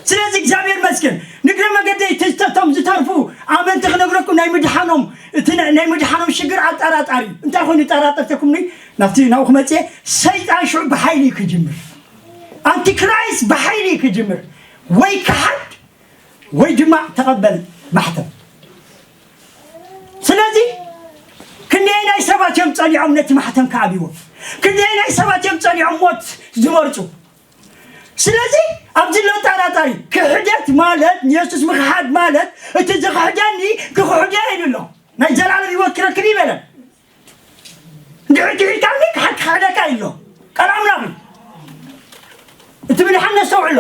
ስለዚ እግዚኣብሔር መስገን። ንግረ መገደይ እቲ ዝተቶም ዝተርፉ ኣመንቲ ክነግረኩም፣ ናይ ምድሓኖም፣ እቲ ናይ፣ ናይ ምድሓኖም ሽግር ኣጠራጣሪ እዩ። እንታይ ኮይኑ ጠራጠርተኩምኒ? ናብቲ ናብኡ ክመጽእ እየ። ሰይጣን ሽዑ ብሓይሊ እዩ ክጅምር። ኣንቲክራይስት ብሓይሊ እዩ ክጅምር። ወይ ክሓድ ወይ ድማ ተቐበል ማሕተም። ስለዚ ክንደየናይ ሰባት እዮም ጸኒዖም ነቲ ማሕተም ክኣብይዎ? ክንደየናይ ሰባት እዮም ጸኒዖም ሞት ዝመርጹ? ስለዚ ኣብዚ ኣሎ ኣጠራጣሪ ክሕደት ማለት፣ ንየሱስ ምኽሓድ ማለት፣ እቲ ዝኽሕደኒ ክኽሕዶ እየ ኢሉ ኣሎ። ናይ ዘላለም ህይወት ክረክብ ይበለን። እንድሕር ክሒድካኒ ክሓ-፣ ክኽሕደካ ኢሉ ኣሎ። ቃል ኣምላኽ እዩ። እቲ ምድሓን ነስተውዕሎ።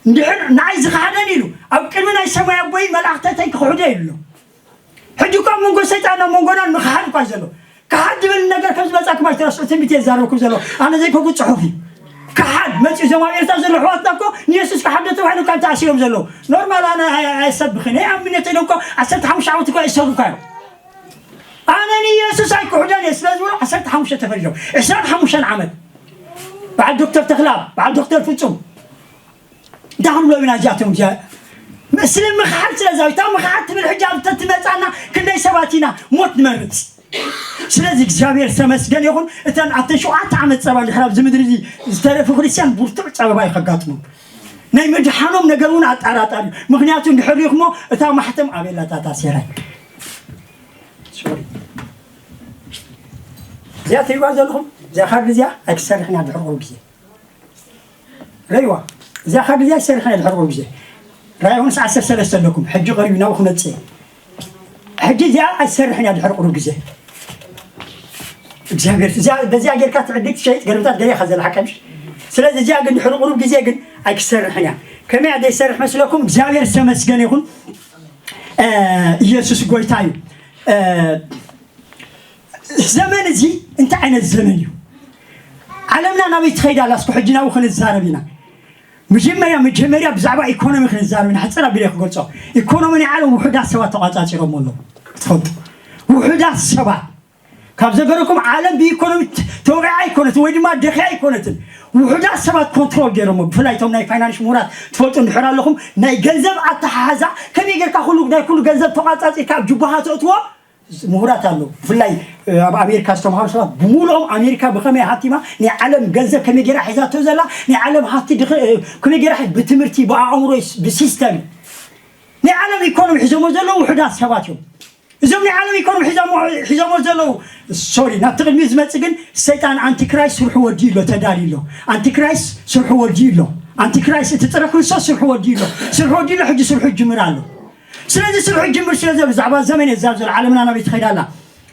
እንድሕር ንዓይ ዝኸሓደኒ ኢሉ ኣብ ቅድሚ ናይ ሰማይ ኣቦይ መላእኽተተይ ክኽሕዶ ኢሉ ኣሎ። ሕጂ እኮ ኣብ መንጎ ሰይጣን ኣብ መንጎናን ምኽሓድ እኳ እዩ ዘሎ። ክሓድ ዝብል ነገር ከም ዝመጻኩም ኣይትረስዑ። ትንቢት እየ ዝዛረበኩም ዘሎ። ኣነ ዘይኮንኩ ጽሑፍ እዩ። ክሓድ መጺኡ እዞም ኣብ ኤርትራ ዘለዉ ኣሕዋትና እኮ ንየሱስ ክሓዶ ተባሂሎም እኳ ተኣሲሮም ዘለዉ። ኖርማል ኣነ ኣይ-፣ ኣይ-፣ ኣይሰብኽን እየ። ኣብ እምነተይ ኢሎም እኮ ዓሰርተ ሓሙሽተ ዓመት እኮ ይሰሩ እኳ እዮም። ኣነ ንየሱስ ኣይክሕዶን እየ ስለ ዝብሉ ዓሰርተ ሓሙሽተ ተፈሪዶም። ዕስራን ሓሙሽተን ዓመት። በዓል ዶክተር ተኽላብ፣ በዓል ዶክተር ፍጹም። እንታይ ክንብሎም ኢና እዚኣቶም እዚኣ? ስለ ምኽሓድ ስለ ዛዊት። እታ ምኽሓድ ትብል ሕጂ ኣብ ተትመጻና ክንደይ ሰባት ኢና ሞት ንመርጽ? ስለዚ እግዚኣብሔር ዝተመስገን ይኹን። እተን ኣብተን ሸውዓተ ዓመት ጸባ እንድሕር ኣብዚ ምድሪ እዚ ዝተረፉ ክርስትያን ብርቱዕ ጸበባ እዩ ከጋጥሞም። ናይ ምድሓኖም ነገር እውን ኣጠራጣሪ እዩ። ምኽንያቱ እንድሕር ሪእኹሞ እታ ማሕተም ኣበይ ኣላ እታ ታሴራይ? ሶሪ። እዚኣ ትሪእዋ ዘለኹም እዚኣ ካርድ እዚኣ ኣይትሰርሕን እያ ድሕር ቁሩብ ግዜ። ረይዋ እዚኣ ካብ እዚኣ ይሰርሕ እያ ድሕር ቁሩብ ግዜ። ራይ ዮሃንስ ዓሰርተ ሰለስተ ኣለኩም። ሕጂ ቀሪቡ ናብኡ ክመጽእ እየ። ሕጂ እዚኣ ኣይሰርሕን እያ ድሕር ቁሩብ ግዜ። እግዚኣብሔር እዚኣ በዚኣ ጌርካ ትዕድግ ትሸይጥ ገለምታት ገለ ኢኻ ዘላ ሓቀምሽ። ስለዚ እዚኣ ግን ድሕር ቁሩብ ግዜ ግን ኣይክሰርሕን እያ። ከመይ እያ ዘይሰርሕ መስለኩም? እግዚኣብሔር ዝተመስገነ ይኹን። እ፣ ኢየሱስ ጎይታ እዩ። እ፣ ዘመን እዚ እንታይ ዓይነት ዘመን እዩ? ዓለምና ናበይ ትኸይድ ኣላ? እስኩ ሕጂ ናብኡ ክንዛረብ ኢና። መጀመርያ መጀመርያ ብዛዕባ ኢኮኖሚ ክንዛረብ ኢና። ሕፅር ኣቢለ ክገልፆ፣ ኢኮኖሚ ናይ ዓለም ውሑዳት ሰባት ተቋፃፂሮም ኣለዉ። ትፈልጡ፣ ውሑዳት ሰባት ካብ ዘገረኩም ዓለም ብኢኮኖሚ ተወቂዓ ኣይኮነትን ወይ ድማ ደኺያ ኣይኮነትን። ውሑዳት ሰባት ኮንትሮል ገይሮሞ። ብፍላይ እቶም ናይ ፋይናንስ ምሁራት ትፈልጡ እንድሕር ኣለኹም፣ ናይ ገንዘብ ኣተሓሓዛ ከመይ ጌርካ ኩሉ ናይ ኩሉ ገንዘብ ተቋፃፂርካ ኣብ ጅቡኻ ተእትዎ ምሁራት ኣለዉ። ብፍላይ ኣብ ኣሜሪካ ዝተምሃሩ ሰባት ብምሉኦም ኣሜሪካ ብኸመይ ሃቲማ ናይ ዓለም ገንዘብ ከመይ ጌራ ሒዛቶ ዘላ፣ ናይ ዓለም ሃብቲ ከመይ ጌራ፣ ብትምህርቲ፣ ብኣእምሮ፣ ብሲስተም ናይ ዓለም ኢኮኖሚ ሒዞሞ ዘለዉ ውሑዳት ሰባት እዮም። እዞም ናይ ዓለም ኢኮኖሚ ሒዞሞ ዘለዉ፣ ሶሪ፣ ናብቲ ቅድሚ ዝመፅእ ግን ሰይጣን ኣንቲክራይስት ስርሑ ወዲኡ ኣሎ፣ ተዳልዩ ኣሎ። ኣንቲክራይስት ስርሑ ወዲኡ ኣሎ። ኣንቲክራይስት እቲ ፀረ ክርስቶስ ስርሑ ወዲኡ ኣሎ። ስርሑ ወዲኡ ኣሎ። ሕጂ ስርሑ ይጅምር ኣሎ። ስለዚ ስርሑ ይጅምር ስለ ዘሎ ብዛዕባ ዘመን እየ ዝዛረብ ዘሎ። ዓለምና ናበይ ትኸይድ ኣላ?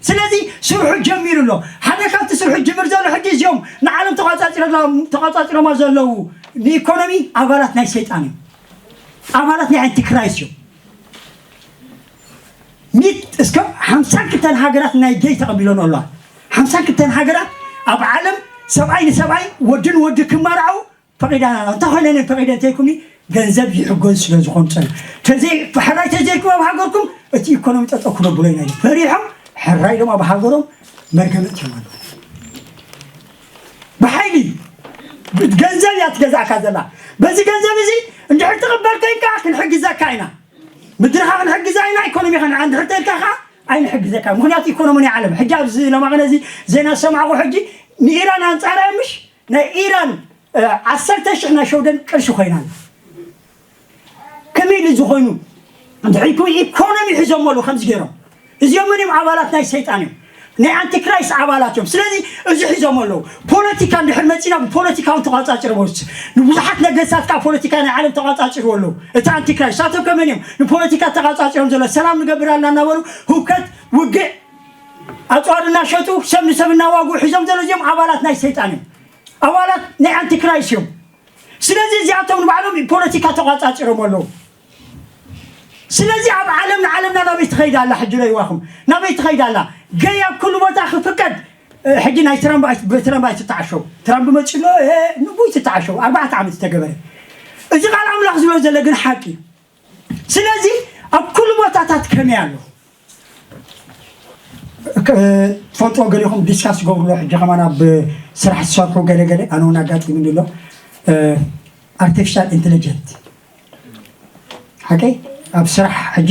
ስለዚ ስርሑ ጀሚሩ ኣሎ። ሓደ ካብቲ ስርሑ ጅምር ዘሎ ሕጂ እዚኦም ንዓለም ተቋፃፂሮማ ዘለዉ ንኢኮኖሚ ኣባላት ናይ ሰይጣን እዮም። ኣባላት ናይ ኣንቲክራይስት እዮም። ሚት እስከ ሓምሳን ክልተን ሃገራት ናይ ገይ ተቐቢሎን ኣለዋ። ሓምሳን ክልተን ሃገራት ኣብ ዓለም ሰብኣይ ንሰብኣይ ወዲ ንወዲ ክመርዓው ፈቒዳና። እንታይ ኮይነ እኔ ፈቒደ እንተይኩኒ ገንዘብ ይሕገዙ ስለ ዝኾኑ ጸና ተዘይ ሕራይ ተዘይኩም ኣብ ሃገርኩም እቲ ኢኮኖሚ ጠጠው ክነብሎ ኢና ኢሎም ፈሪሖም ሕራይ ኢሎም ኣብ ሃገሮም መርገመት እዮም ኣለዉ። ብሓይሊ ገንዘብ እያ ትገዛእካ ዘላ። በዚ ገንዘብ እዚ እንድሕር ትቕበል ኮይንካ ክንሕግዘካ ኢና። ምድርኻ ክንሕግዛ ኢና፣ ኢኮኖሚኻ ንዓ እንድሕር ተልካ ኸዓ ኣይንሕግዘካ። ምኽንያቱ ኢኮኖሚ ናይ ዓለም ሕጂ ኣብዚ ለማቕነ እዚ ዜና ዝሰማዕኹ ሕጂ ንኢራን ኣንጻር እያ ምሽ ናይ ኢራን ዓሰርተ ሽሕ ናይ ሸውደን ቅርሺ ኮይና ኣላ። ከመይ ኢሉ እዚ ኮይኑ እንድሕር ኢኮ- ኢኮኖሚ ሒዞም ኣለዉ ከምዚ ገይሮም እዚኦም መን እዮም ኣባላት ናይ ሰይጣን እዮም ናይ ኣንቲክራይስት ኣባላት እዮም ስለዚ እዚ ሒዞም ኣለዉ ፖለቲካ እንድሕር መፂና ብፖለቲካ እውን ተቋፃፂሮም ኣለዉ ንብዙሓት ነገስታት ከዓ ፖለቲካ ናይ ዓለም ተቋፃፂሩ ኣለዉ እቲ ኣንቲክራይስት ሳቶም ከመን እዮም ንፖለቲካ ተቋፃፂሮም ዘሎ ሰላም ንገብር ኣልና እናበሉ ህውከት ውግእ ኣፅዋር እናሸጡ ሰብ ንሰብ እናዋግኡ ሒዞም ዘሎ እዚኦም ኣባላት ናይ ሰይጣን እዮም ኣባላት ናይ ኣንቲክራይስት እዮም ስለዚ እዚኣቶም ንባዕሎም ፖለቲካ ተቋፃፂሮም ኣለዉ ስለዚ ኣብ ዓለም ንዓለምና ናበይ ትኸይድ ኣላ ሕጂ ረይዋኹም ናበይ ትኸይድ ኣላ ገይ ኣብ ኩሉ ቦታ ክፍቀድ ሕጂ ናይ ትራምፕ ትራምፕ ኣይትተዓሸው ትራምፕ መፂ ኣሎ ንቡ ይትተዓሸው ኣርባዕተ ዓመት ዝተገበረ እዚ ቃል ኣምላኽ ዝብሎ ዘሎ ግን ሓቂ እዩ ስለዚ ኣብ ኩሉ ቦታታት ከመይ ኣሎ ትፈልጥዎ ገሊኹም ዲስካስ ገብርሎ ሕጂ ከማን ኣብ ስራሕ ዝሰርሑ ገለገለ ኣነ እውን ኣጋጢሙኒ ኣሎ ኣርቲፊሻል ኢንቴሊጀንት ሓቀይ ኣብ ስራሕ ሕጂ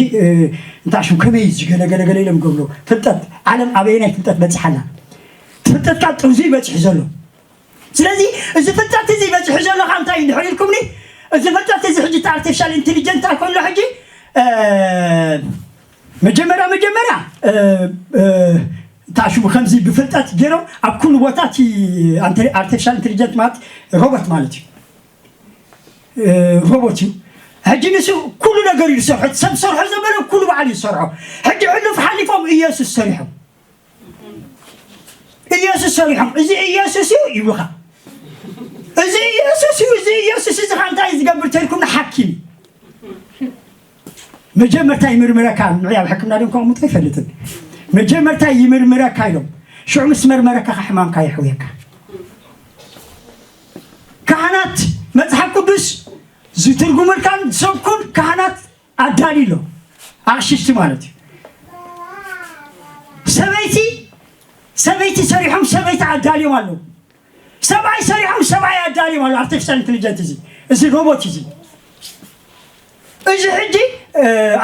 እንታይ ሽም ከመይ ዝገለገለገለ ኢሎም ገብርሎ ፍልጠት ዓለም ኣበየናይ ፍልጠት በፂሓላ ፍልጠት ካብ ጥርዙ ይበፅሑ ዘሎ ስለዚ እዚ ፍልጠት እዚ በፂሑ ዘሎ ካብ እንታይ እንድሕር ኢልኩምኒ እዚ ፍልጠት እዚ ሕጂ ኣርቲፊሻል ኢንቴሊጀንት ኣይኮሎ ሕጂ መጀመርያ መጀመርያ ታሽሙ ከምዚ ብፍልጠት ገይሮም ኣብ ኩሉ ቦታ እቲ ኣርቲፊሻል ኢንቴሊጀንት ማለት ሮቦት ማለት እዩ ሮቦት እዩ ሕጂ ንሱ ኩሉ ነገር እዩ ዝሰርሖ ሰብ ሰርሖ ዘበለ ኩሉ በዓል እዩ ዝሰርሖ ሕጂ ሕሉፍ ሓሊፎም ኢየሱስ ሰሪሖም ኢየሱስ ሰሪሖም እዚ ኢየሱስ እዩ ይብሉኻ እዚ ኢየሱስ እዩ እዚ ኢየሱስ እዚ ካ እንታይ ዝገብር ተልኩም ንሓኪም መጀመርታ ይምርምረካ ንዑ ኣብ ሕክምና ድም ከቕምጦ ኣይፈልጥን መጀመርታ ይምርምረካ ኢሎም ሽዑ ምስ መርመረካ ሕማምካ ይሕውየካ ካህናት መፅሓፍ ቅዱስ ዝትርጉምልካን ዝሰብኩን ካህናት ኣዳልዩ ኣሎ ኣቕሽሽቲ ማለት እዩ ሰበይቲ ሰበይቲ ሰሪሖም ሰበይቲ ኣዳልዮም ኣለዉ ሰብኣይ ሰሪሖም ሰብኣይ ኣዳልዮም ኣለዉ ኣርቲፊሻል ኢንቴሊጀንት እዚ እዚ ሮቦት እዚ እዚ ሕጂ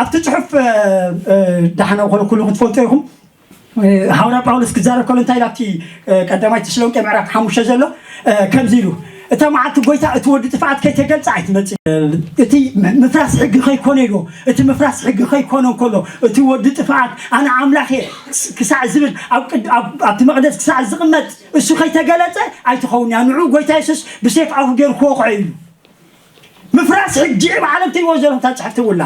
ኣብቲ ፅሑፍ ዳሕና ኮነ ኩሉ ክትፈልጦ ኢኹም ሃዋርያ ጳውሎስ ክዛረብ ከሎ እንታይ ኢሉ ኣብቲ ቀዳማይ ተሰሎንቄ ምዕራፍ ሓሙሽተ ዘሎ ከምዚ ኢሉ፣ እታ መዓልቲ ጎይታ እቲ ወዲ ጥፍኣት ከይተገልጸ ኣይትመጽእ። እቲ ምፍራስ ሕጊ ከይኮነ ኢሉ፣ እቲ ምፍራስ ሕጊ ከይኮነ እንከሎ እቲ ወዲ ጥፍኣት ኣነ ኣምላኽ እየ ክሳዕ ዝብል ኣብቲ መቕደስ ክሳዕ ዝቕመጥ እሱ ከይተገለጸ ኣይትኸውን እያ። ንዑ ጎይታ የሱስ ብሴፍ ኣፉ ገይሩ ክወቕዖ ኢሉ። ምፍራስ ሕጂ ብዓለም ትይዎ ዘለኹም ታፅሕፍቲ ውላ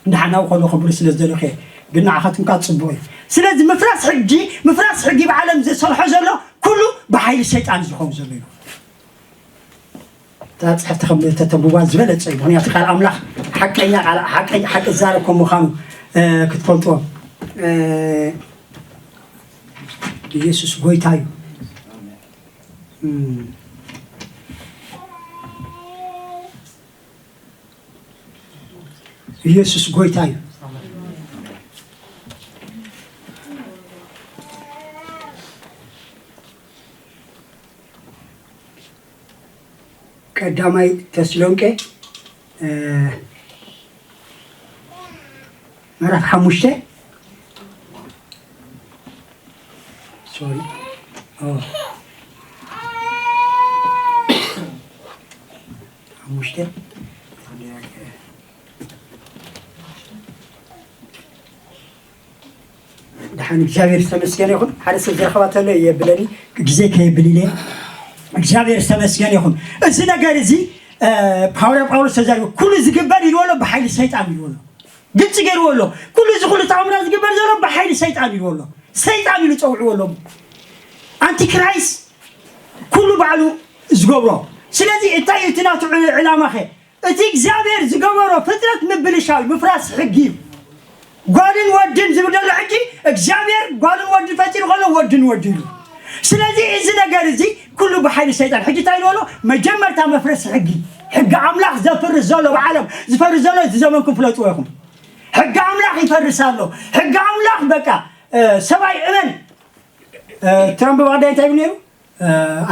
ድሓናዊ ከሎ ክብሉ ስለ ዝደለኹ እየ። ግን ንዓኻትኩም ከዓ ፅቡቅ እዩ። ስለዚ ምፍራስ ሕጂ ምፍራስ ሕጊ ብዓለም ዝሰርሖ ዘሎ ኩሉ ብሓይሊ ሰይጣን ዝኸውን ዘሎ እዩ። ታፅሕፍቲ ከም ተተንብቧ ዝበለፀ እዩ። ምክንያቱ ቃል ኣምላኽ ሓቀኛ ቃል ሓቂ ዝዛረብ ከም ምዃኑ ክትፈልጥዎ። ኢየሱስ ጎይታ እዩ። ኢየሱስ ጎይታ እዩ። ቀዳማይ ተስሎንቄ ምዕራፍ ሓሙሽተ ሶሪ ሓሙሽተ ድሓን እግዚኣብሔር ዝተመስገነ ይኹን። ሓደ ሰብ ዘረኸባ ተሎ የብለኒ ግዜ ከየብል ኢለ እግዚኣብሔር ዝተመስገነ ይኹን። እዚ ነገር እዚ ሃዋርያ ጳውሎስ ተዛሪቡ ኩሉ ዝግበር ኢልዎ ኣሎ ብሓይሊ ሰይጣን ኢልዎ ኣሎ። ግልፂ ገይርዎ ኣሎ። ኩሉ እዚ ኩሉ ታምራት ዝግበር ዘሎ ብሓይሊ ሰይጣን ኢልዎ ኣሎ። ሰይጣን ኢሉ ፀውዕዎ ኣሎ። ኣንቲክራይስ ኩሉ ባዕሉ ዝገብሮ። ስለዚ እንታይ እዩ እቲ ናቱ ዕላማኸ? እቲ እግዚኣብሔር ዝገበሮ ፍጥረት ምብልሻው ምፍራስ ሕጊ እዩ። ጓልን ወድን ዝብል ዘሎ ሕጂ እግዚኣብሔር ጓልን ወድን ፈጢሩ ከሎ ወድን ወዲ ኢሉ። ስለዚ እዚ ነገር እዚ ኩሉ ብሓይሊ ሰይጣን ሕጂ እንታይ ዝበሎ መጀመርታ መፍረሲ ሕጊ ሕጊ ኣምላኽ ዘፍርስ ዘሎ ብዓለም ዝፈርስ ዘሎ እዚ ዘመንኩም ፍለጥዎ ኢኹም። ሕጊ ኣምላኽ ይፈርስ ኣሎ። ሕጊ ኣምላኽ በቃ ሰብኣይ እመን ትራምፕ ባዕዳይ እንታይ ይብል ነይሩ?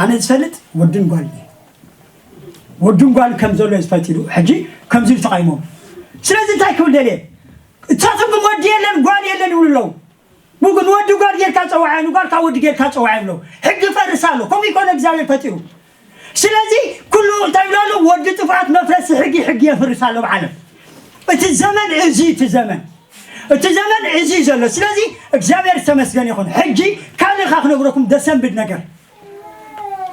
ኣነ ዝፈልጥ ወድን ጓል እየ። ወድን ጓል ከም ዘሎ ዝፈልጥ ኢሉ ሕጂ ከምዚ ኢሉ ተቃይሞም። ስለዚ እንታይ ክብል ደልየ? እሳቶም ግን ወዲ የለን ጓል የለን ይብሉ ኣለዉ። ብግን ወዲ ጓል ጌርካ ፀዋዓ ንጓል ካብ ወዲ ጌርካ ፀዋዓ ይብለው። ሕጊ ፈርስ ኣሎ። ከምኡ ይኮነ እግዚኣብሔር ፈጢሩ። ስለዚ ኩሉ እንታይ ይብሉ ኣለዉ? ወዲ ጥፍኣት መፍረሲ ሕጊ ሕጊ የፍርስ ኣሎ ብዓለም። እቲ ዘመን እዚ እቲ ዘመን እቲ ዘመን እዚ ዘሎ ስለዚ እግዚኣብሔር ዝተመስገን ይኹን። ሕጂ ካልእ ካ ክነግረኩም ደሰንብድ ነገር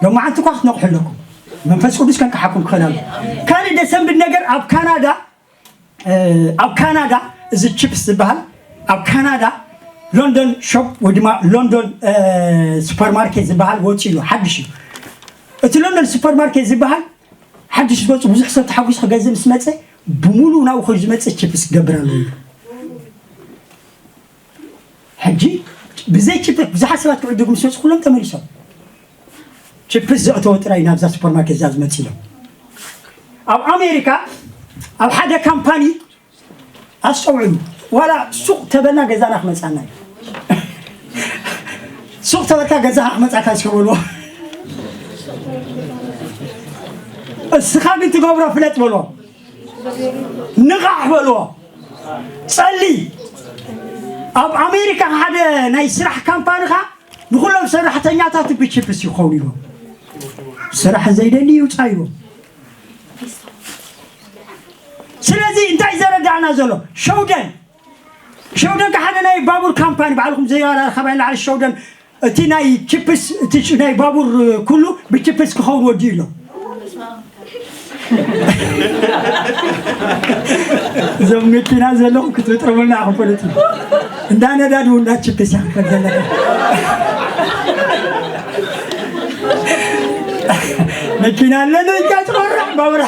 ሎማዓንቲ እኳ ክትነቕሑ ኣለኩም። መንፈስ ቅዱስ ከንቅሓኩም ክኽእል ኣሎ። ካልእ ደሰንብድ ነገር ኣብ ካናዳ ኣብ ካናዳ እዚ ቺፕስ ዝበሃል ኣብ ካናዳ ሎንዶን ሾፕ ወይ ድማ ሎንዶን ሱፐርማርኬት ዝበሃል ወፂኡ ሓድሽ እዩ። እቲ ሎንዶን ሱፐርማርኬት ዝበሃል ሓድሽ ዝመፁ ብዙሕ ሰብ ተሓጒሱ ክገዝእ ምስ መፀ ብሙሉ ናብኡ ኮይኑ ዝመፅእ ቺፕስ ክገብር ኣለዎ ኢሉ። ሕጂ ብዘይ ቺፕስ ብዙሓት ሰባት ክዕድጉ ምስ መፁ ኩሎም ተመሊሶም። ቺፕስ ዘእተወ ጥራይ ናብዛ ሱፐርማርኬት እዛ ዝመፅእ ኢሎም። ኣብ ኣሜሪካ ኣብ ሓደ ካምፓኒ ኣስተውዕሉ። ዋላ ሱቕ ተበልና ገዛና ክመፃና እዩ። ሱቕ ተበልካ ገዛኻ ክመፃካ እስከ በልዎ። እስኻ ግን ትገብሮ ፍለጥ በልዎ። ንቓሕ በልዎ። ጸሊ ኣብ ኣሜሪካ ሓደ ናይ ስራሕ ካምፓኒኻ ንኹሎም ሰራሕተኛታት ብቺፕስ ይኸውን ኢሎም። ስራሕ ዘይደሊ ይውፃ ኢሎም። ስለዚ እንታይ ዘረዳእና ዘሎ ሸውደን ሸውደን ሓደ ናይ ባቡር ካምፓኒ ባዕልኩም ዘያራ ካባይ ላዕሊ ሸውደን እቲ ናይ ቺፕስ እቲ ናይ ባቡር ኩሉ ብቺፕስ ክኸውን ወዲኡ ኣሎ። እዞም መኪና ዘለኹም ክትጥርሙልና ኢኹም ፖለቲ እንዳ ነዳድ እውን እንዳ ቺፕስ ይኽፈል ዘለካ መኪና ኣለነ እጃ ትቆርዕ ባቡራ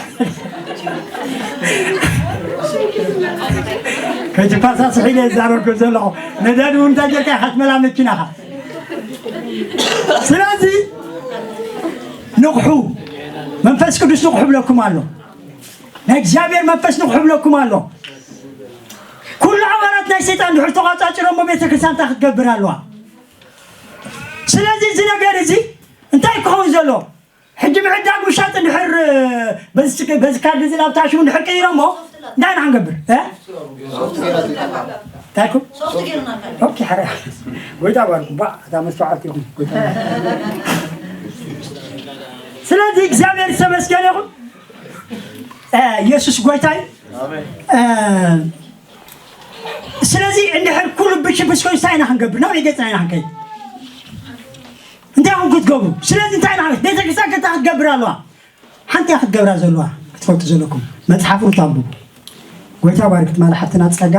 ከጅፓሳ ስሒለ ይዛረብኩ ዘለኹ ነዳድ እውን እንታይ ጌርካ ኢኻ ትመላ መኪናኻ ስለዚ ንቕሑ መንፈስ ቅዱስ ንቕሑ ብለኩም ኣሎ ናይ እግዚኣብሔር መንፈስ ንቕሑ ብለኩም ኣሎ ኩሉ ኣባላት ናይ ሰይጣን ድሕር ተቋጻጭሮሞ ቤተ ክርስቲያን እንታይ ክትገብር ኣለዋ ስለዚ እዚ ነገር እዚ እንታይ ክኸውን ዘሎ ሕጂ ምዕዳግ ምሻጥ ድሕር በዚ ካርድ እዚ ናብ ታሽሙ ድሕር ቀይሮሞ እንታይ ኢና ክንገብር እንታይ ኢልኩም? ሶፍት ጌርና ካለ። ኦኬ፣ ሓረ። ጎይታ ባርኩም። ባ፣ እታ መስተውዓልቲ ኢኹም። ጎይታ። ስለዚ እግዚኣብሔር ዝተመስገነ ይኹን። እ፣ ኢየሱስ ጎይታ እዩ። ኣሜን። እ፣ ስለዚ እንድሕር ኩሉ ብሽብሽ ኮይኑ እንታይ ኢና ክንገብር? ናበይ ገጽና ኢና ክንከይድ? እንታይ ኢኹም ክትገብሩ? ስለዚ እንታይ ኢና ቤተክርስትያን እንታይ ክትገብር ኣለዋ? ሓንቲ እያ ክትገብራ ዘለዋ ክትፈልጡ ዘለኩም። መጽሓፍ ሩት ኣንብቡ። ጎይታ ባርክ ትማል ሓፍትና ጸጋ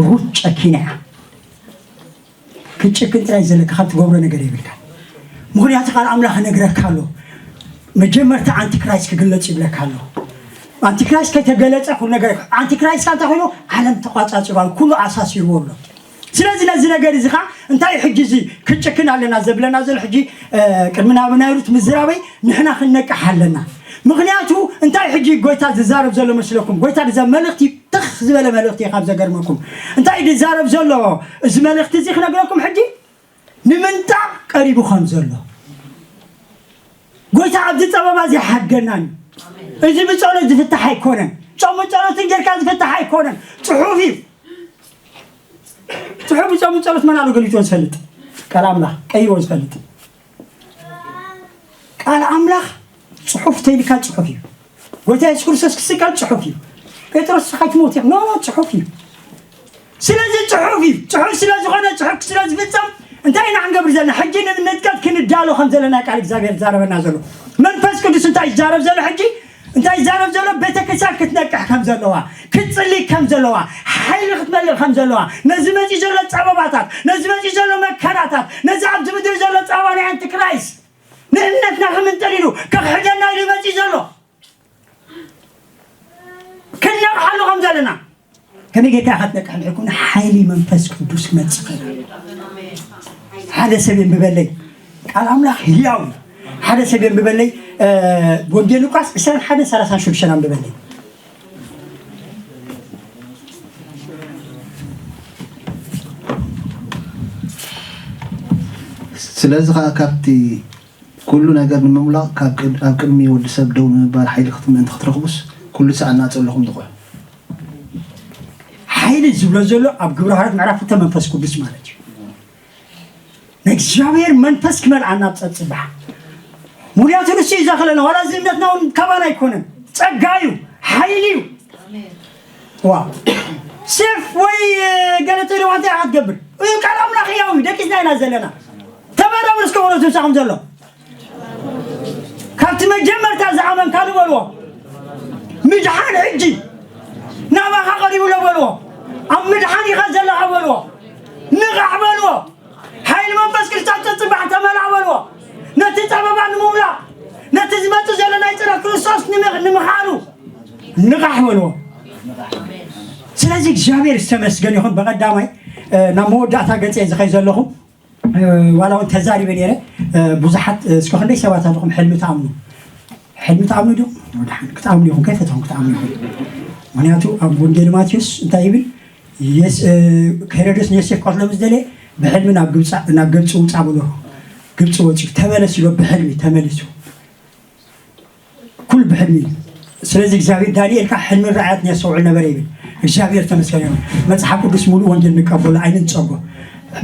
ሩት ጨኪና እያ። ክትጭክን ጥራይ ዘለካ ካብ ትገብሮ ነገር የብልካ። ምኽንያቱ ቃል ኣምላኽ ይነግረካ ኣሎ። መጀመርታ ኣንቲክራይስት ክግለጽ ይብለካ ኣሎ። ኣንቲክራይስት ከይተገለጸ ኩሉ ነገር ኣንቲክራይስት እንታይ ኮይኑ ዓለም ተቋጻጽሯል። ኩሉ ኣሳሲርዎ ኣሎ። ስለዚ ነዚ ነገር እዚ ኸዓ እንታይ እዩ ሕጂ እዚ ክትጭክን ኣለና ዘብለና ዘሎ ሕጂ፣ እ፣ ቅድሚ ናብ ናይ ሩት ምዝራበይ ንሕና ክንነቅሕ ኣለና። ምኽንያቱ እንታይ ሕጂ ጎይታ ዝዛረብ ዘሎ መስለኩም? ጎይታ ድዛ መልእኽቲ ትኽ ዝበለ መልእኽቲ እዩ ካብ ዘገርመኩም። እንታይ ድዛረብ ዘሎ እዚ መልእኽቲ እዚ ክነግረኩም ሕጂ ንምንጣቕ ቀሪቡ ከም ዘሎ። ጎይታ ኣብዚ ጸበባ እዚ ሓገናን እዩ። እዚ ብጸሎት ዝፍታሕ ኣይኮነን። ጾምን ጸሎትን ጌርካ ዝፍታሕ ኣይኮነን። ጽሑፍ እዩ። ጽሑፍ ብጾምን ጸሎት መን ኣሎ ገሊጽዎ ዝፈልጥ? ቃል ኣምላኽ ቀይሮ ዝፈልጥ። ቃል ኣምላኽ ጽሑፍ ተይልካ ጽሑፍ እዩ። ጎይታ የሱስ ክርስቶስ ክስቀል ጽሑፍ እዩ። ጴጥሮስ ንስኻ ኣይትሞት ኢኻ። ኖ፣ ኖ፣ ጽሑፍ እዩ። ስለዚ ጽሑፍ እዩ። ጽሑፍ ስለ ዝኾነ ጽሑፍ ስለ ዝፍጸም እንታይ ኢና ክንገብር ዘለና? ሕጂ ንንጥቀት ክንዳሎ ከም ዘለና ቃል እግዚኣብሔር ይዛረበና ዘሎ። መንፈስ ቅዱስ እንታይ ይዛረብ ዘሎ ሕጂ? እንታይ ይዛረብ ዘሎ? ቤተክርስትያን ክትነቅሕ ከም ዘለዋ፣ ክትጽሊ ከም ዘለዋ፣ ሓይሊ ክትመልእ ከም ዘለዋ፣ ነዚ መጺ ዘሎ ጸበባታት፣ ነዚ መጺ ዘሎ መከራታት፣ ነዚ ኣብዚ ምድሪ ዘሎ ጸበባ ናይ ኣንቲክራይስት ንእምነትና ክምንጥል ኢሉ፣ ከኽሕደና ኢሉ መጺ ዘሎ። ክንነቕሓሉ ከም ዘለና። ከመይ ጌርካ ኢኻ ክትነቅሕ እንድሕር ኮነ ሓይሊ መንፈስ ቅዱስ ክመጽእ ከሎ። ሓደ ሰብ የንብበለይ። ቃል ኣምላኽ ህያው እዩ። ሓደ ሰብ የንብበለይ፣ እ፣ ወንጌል ሉቃስ ዕስራን ሓደን ሰላሳን ሽዱሽተን ኣንብበለይ። ስለዚ ኸኣ ካብቲ ኩሉ ነገር ንምምላቕ ካብ ቅድ-፣ ኣብ ቅድሚ ወዲ ሰብ ደው ንምባል ሓይሊ ክት-፣ ምእንቲ ክትረኽቡስ ኩሉ ሰኣን ናጸ ኣለኹም ትኹዕ። ሓይሊ ዝብሎ ዘሎ ኣብ ግብረ ሃዋርያት ምዕራፍ ክልተ መንፈስ ቅዱስ ማለት እዩ። ንእግዚኣብሔር መንፈስ ክመልኣና ኣብ ጸጽባሕ። ምኽንያቱ ንሱ እዩ ዘኽለና፣ ዋላ እዚ እምነትና እውን ካባና ኣይኮነን፣ ጸጋ እዩ፣ ሓይሊ እዩ። ዋ። ሴፍ ወይ፣ እ፣ ገለ ተደዋንታ ኢኻ ትገብር። እዩ ቃል ኣምላኽ ያው እዩ፣ ደቂስና ኢና ዘለና። ተመራመር እስከ ወረቱ ምሳኹም ዘሎ። ካብቲ መጀመርታ ዝኣመንካሉ በልዎ። ምድሓን ሕጂ ናባኻ ቀሪቡ ኣሎ በልዎ። ኣብ ምድሓን ኢኻ ዘለኻ በልዎ። ንቓሕ በልዎ። ሓይሊ መንፈስ ክርስቶስ ጽባሕ ተመልኣ በልዎ። ነቲ ጸበባ ንምምላእ፣ ነቲ ዝመጽእ ዘሎ ናይ ጽረ ክርስቶስ ንምኽ-፣ ንምኽኣሉ ንቓሕ በልዎ። ስለዚ እግዚኣብሔር ዝተመስገን ይኹን። ብቐዳማይ፣ እ፣ ናብ መወዳእታ ገጸ ዝኸይ ዘለኹ፣ እ፣ ዋላ እውን ተዛሪበ ነይረ፣ እ፣ ብዙሓት፣ እ፣ እስከ ክንደይ ሰባት ኣለኹም ሕልሚ ትኣምኑ? ሕልሚ ትኣምኑ ዲኹም? ወድሓን ክትኣምኑ ኢኹም፣ ከይፈተኹም ክትኣምኑ ኢኹም። ምኽንያቱ ኣብ ወንጌል ማቴዎስ እንታይ ይብል? የስ-፣ እ፣ ሄሮድስ ንዮሴፍ ክቐትሎ ምስ ደለየ ብሕልሚ ናብ ግብጻ-፣ ናብ ግብጺ ውጻ በሎ። ግብጺ ወጺኡ ተመለስ ኢሎ ብሕልሚ ተመሊሱ። ኩሉ ብሕልሚ እዩ። ስለዚ እግዚኣብሔር ዳንኤል ከዓ ሕልምን ራእያትን የስተውዕል ነበረ ይብል። እግዚኣብሔር ተመስገን ይሁን። መጽሓፍ ቅዱስ ሙሉእ ወንጌል ንቀበሎ ኣይንጸጎ።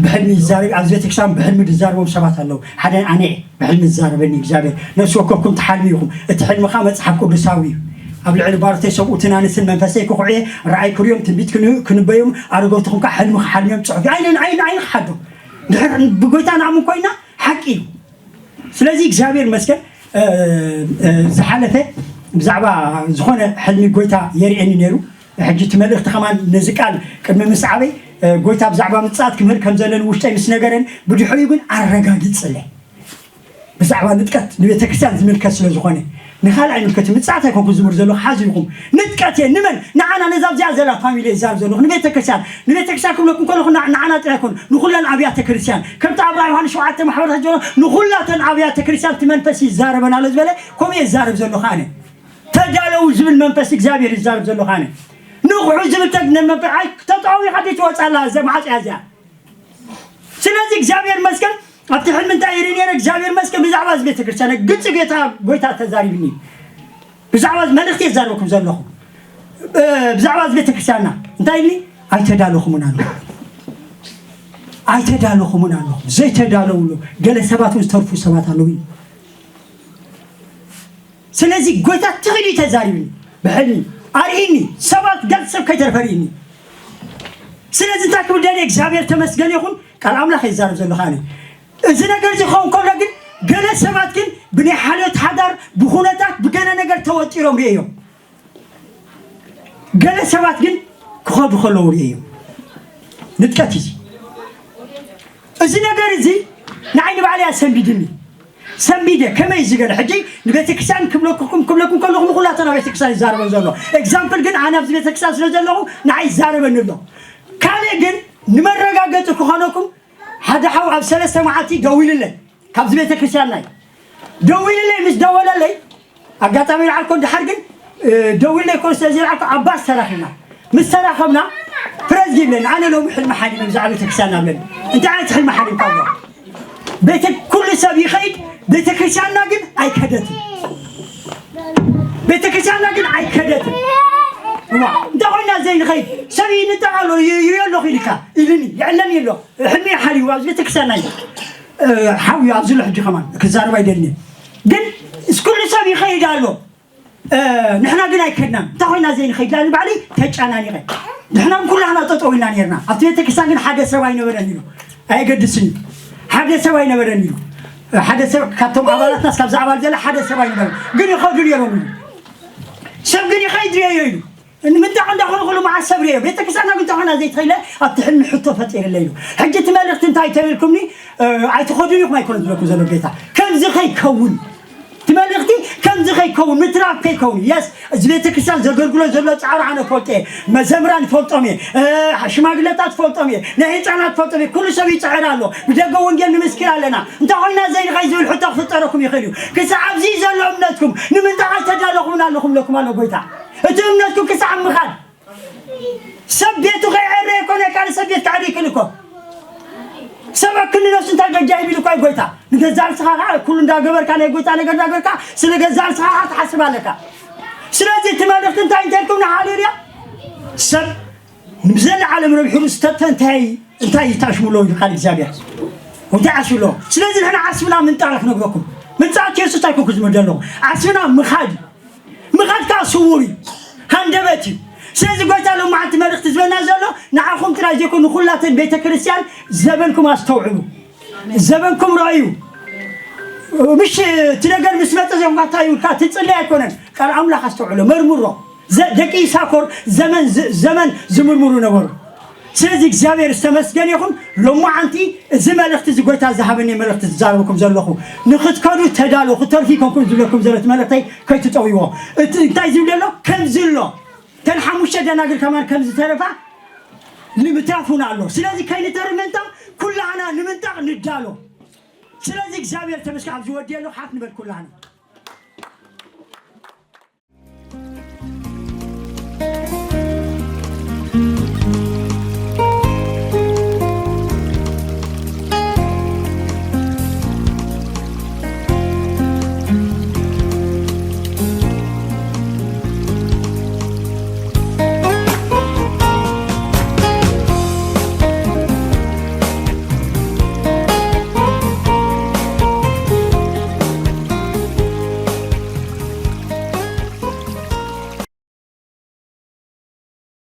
ብሕልሚ ይዛረብ፣ ኣብዚ ቤተክርስትያን ብሕልሚ ዝዛረቦም ሰባት ኣለዉ። ሓደ ኣነ ብሕልሚ ዝዛረበኒ እግዚኣብሔር። ነፍሲ ወከፍኩም ትሓልሙ ኢኹም። እቲ ሕልሚ ከዓ መጽሓፍ ቅዱሳዊ እዩ። ኣብ ልዕሊ ባሮተይ ሰብኡትን ኣንስትን መንፈሰይ ክኹዕየ፣ ራእይ ክርእዮም፣ ትንቢት ክን-፣ ክንበዮም፣ ኣረገውትኹም ከዓ ሕልሚ ክሓልምዮም ጽሑፍ። ኣይን-፣ ኣይን-፣ ኣይንኽሓዶ። ድሕር ብጎይታ ንኣምን ኮይና ሓቂ እዩ። ስለዚ እግዚኣብሔር ይመስገን፣ እ፣ እ፣ ዝሓለፈ ብዛዕባ ዝኾነ ሕልሚ ጎይታ የርእየኒ ነይሩ። ሕጂ እቲ መልእኽቲ ከማን ነዚ ቃል ቅድሚ ምስዓበይ፣ እ፣ ጎይታ ብዛዕባ ምጽኣት ክምህር ከም ዘለኒ ውሽጠይ ምስ ነገረኒ፣ ብድሕሪኡ ግን ኣረጋጊጽለይ። ብዛዕባ ንጥቀት ንቤተ ክርስቲያን ዝምልከት ስለ ዝኾነ፣ ንኻልእ ኣይምልከትን። ምጽኣት ኣይኮንኩ ዝምህር ዘለኹ፣ ሓዚ ኢኹም። ንጥቀት እየ። ንመን? ንዓና፣ ነዛ ኣብዚኣ ዘላ ፋሚሊ እዛረብ ዘለኹ። ንቤተ ክርስቲያን፣ ንቤተ ክርስቲያን ክብለኩም ከለኹ፣ ንዓ-፣ ንዓና ጥራይ ኣይኮን፣ ንኹለን ኣብያተ ክርስቲያን። ከምቲ ኣብርሃ ዮሃንስ ሸውዓተ ማሕበረሰብ ጀምሮ፣ ንኹላተን ኣብያተ ክርስቲያን እቲ መንፈስ ይዛረበን ኣሎ ዝበለ፣ ከምኡ እየ ዝዛረብ ዘለኹ ኣነ። ተዳለዉ ዝብል መንፈስ እግዚኣብሔር ይዛረብ ዘለኹ ኣነ። ንቑሑ ዝብል ተግ-፣ መንፈስ፣ ኣይ፣ ተጠዋዊኻ ድዩ ትወጽእ ኣላ፣ እዛ መዓጽያ እዚኣ? ስለዚ እግዚኣብሔር ይመስገን፣ ኣብቲ ሕልሚ እንታይ ይርኢ ነይረ? እግዚኣብሔር ይመስገን፣ ብዛዕባ እዚ ቤተክርስትያን ግልፂ ጌታ፣ ጎይታ ተዛሪብኒ። ብዛዕባ እዚ መልእኽቲ የዛረብኩም ዘለኹ። እ፣ ብዛዕባ እዚ ቤተክርስትያንና እንታይ ኢልኒ? ኣይተዳለኹምን ኣሎ። ኣይተዳለኹምን ኣለኹም። ዘይተዳለውሉ ገለ ሰባት እውን ዝተርፉ ሰባት ኣለዉ እዩ። ስለዚ ጎይታ ትኽእል እዩ ተዛሪብኒ፣ ብሕልሚ ኣርእኒ፣ ሰባት ገጽ ሰብ ከይተርፈ ርእኒ። ስለዚ እንታይ ክብል ደልየ እግዚኣብሔር ተመስገን ይኹን፣ ቃል ኣምላኽ ይዛረብ ዘሎ ከኣ እዚ ነገር እዚ ክኸውን ከሎ ግን ገለ ሰባት ግን ብናይ ሓልዮት ሓዳር ብኹነታት ብገለ ነገር ተወጢሮም ርእዮም። ገለ ሰባት ግን ክኸዱ ከለዉ ርእዮም። ንጥቀት እዚ እዚ ነገር እዚ ንዓይ ንባዕለይ ኣሰንቢድኒ። ሰንቢደ ከመይ ዝገለ ሕጂ ንቤተክርስትያን ክብለኩም ክብለኩም ከለኹም ንኩላተና ቤተክርስትያን ይዛረበን ዘሎ ኤግዛምፕል ግን ኣነ ኣብዚ ቤተክርስትያን ስለ ዘለኹ ንዓይ ይዛረበኒ ኣሎ። ካልእ ግን ንመረጋገፂ ክኾነኩም ሓደ ሓው ኣብ ሰለስተ መዓልቲ ደዊልለይ ካብዚ ቤተክርስትያን ናይ ደዊልለይ ምስ ደወለለይ ኣጋጣሚ ይልዓልኮ ድሓር ግን ደዊልለይ ኮን ስለ ዘይልዓልኮ ኣባስ ተራኺብና ምስ ተራኸብና ፕረዝ ይብለኒ ኣነ ሎሚ ሕልሚ ሓሊመ ብዛዕባ ቤተክርስትያን ናብለኒ እንታይ ዓይነት ሕልሚ ሓሊምካ ኣሎ ቤተ ኩሉ ሰብ ይኸይድ ቤተክርስትያንና ግን ኣይከደትን ቤተክርስትያንና ግን ኣይከደትን እንታይ ኮይና ዘይንኸይድ ሰብ ይንጠቕ ኣሎ ይሪኦ ኣለኹ ኢልካ ኢልኒ ይዕለኒ ኣሎ ሕልሚ ሓልዩ ኣብዚ ቤተክርስትያንና እዩ ሓው ኣብዚ ሎ ሕጂ ከማን ክዛረብ ኣይደልን ግን እስኩሉ ሰብ ይኸይድ ኣሎ ንሕና ግን ኣይከድናን እንታይ ኮይና ዘይንኸይድ ላሉ ባዕሊ ተጨናኒቐ ንሕና ኩላህና ጠጠው ኢልና ነርና ኣብቲ ቤተክርስትያን ግን ሓደ ሰብ ኣይነበረን ኢሉ ኣየገድስን እዩ ሓደ ሰብ ኣይነበረን ኢሉ ሓደ ሰብ ካብቶም ኣባላትና ካብዚ ኣባል ዘለ ሓደ ሰብ ኣይነበረን ግን ይኸዱ ነሮም ኢሉ ሰብ ግን ይኸይድ ሪኦ ኢሉ ንምንታይ እንዳኾነ ኩሉ መዓት ሰብ ሪኦ ቤተክርስትያንና ግን ተኾና ዘይትኸይለ ኣብቲ ሕልሚ ሕቶ ፈጢርለ ኢሉ ሕጂ እቲ መልእክቲ እንታይ ተብልኩምኒ ኣይትኸዱን ኢኹም ኣይኮነ ዝብለኩም ዘሎ ጌታ ከምዚ ከይከውን እቲ መልእኽቲ ከምዚ ከይከውን ምትራፍ ከይከውን የስ እዚ ቤተክርስትያን ዘገልግሎ ዘሎ ፃዕሪ ኣነ ፈልጦ እየ መዘምራን ፈልጦም እየ ሽማግለታት ፈልጦም እየ ናይ ህፃናት ፈልጦም እየ ኩሉ ሰብ ይፅዕር ኣሎ ብደገ ወንጌል ንምስኪር ኣለና እንተ ኮይና ዘይንኸይ ዝብል ሕቶ ክፍጠረኩም ይኽእል እዩ ክሳብ ኣብዚ ዘሎ እምነትኩም ንምንታይ ኣይተዳለኹምን ኣለኹም ለኩም ኣሎ ጎይታ እቲ እምነትኩም ክሳብ ምኻድ ሰብ ቤቱ ከይዕረ ይኮነ ካልእ ሰብ ቤት ክዕሪ ይክእል እኮ ሰብ ኣክሊ ነፍሱ እንታይ በጃ ይብል እኳ ጎይታ ንገዛ ርስኻ ከዓ ኩሉ እንዳገበርካ ናይ ጎይታ ነገር እንዳገበርካ ስለ ገዛ ርስኻ ከዓ ትሓስብ ኣለካ ስለዚ እቲ መልእክቲ እንታይ እንተልኩም ንሃሌሉያ ሰብ ንብዘለዓለም ረብሑ ርእሱ ተተ እንታይ እንታይ ይታሽሙሎ ይብል ቃል እግዚኣብሔር እንታይ ዓስብሎ ስለዚ ንሕና ዓስብና ምንጣር ክነግረኩም ምንፃት የሱስ ኣይኮንኩ ዝምር ዘለኹ ዓስብና ምኻድ ምኻድ ከዓ ስውር እዩ ሃንደበት እዩ ስለዚ ጎይታ ሎማዓንቲ መልእክቲ ዝበና ዘሎ ንዓኹም ጥራይ ዘይኮኑ ንኩላተን ቤተ ክርስትያን ዘበንኩም ኣስተውዕሉ ዘበንኩም ረእዩ ምሽ እቲ ነገር ምስ መፀ ዘምኳታ ይብልካ ትፅለይ ኣይኮነን ቃል ኣምላኽ ኣስተውዕሎ መርምሮ ደቂ ይሳኮር ዘመን ዘመን ዝምርምሩ ነበሩ ስለዚ እግዚኣብሔር ዝተመስገን ይኹን ሎማዓንቲ እዚ መልእኽቲ እዚ ጎይታ ዝሃበኒ መልእኽቲ ዝዛረበኩም ዘለኹ ንኽትከዱ ተዳሎ ክተርፉ ይኮንኩም ዝብለኩም ዘለቲ መልእኽተይ ከይትጠውይዎ እቲ እንታይ ዝብል ኣሎ ከምዚ ኣሎ ተን ሓሙሽተ ደናግል ከማን ከምዝተረፋ ንምትራፍ እውን ኣሎ ስለዚ ከይንተርፍ ምንታ ኩላህና ንምንጣቕ ንዳሎ ስለዚ እግዚኣብሔር ተመስገን ኣብዚ ወዲ ኣሎ ሓፍ ንበል ኩላህና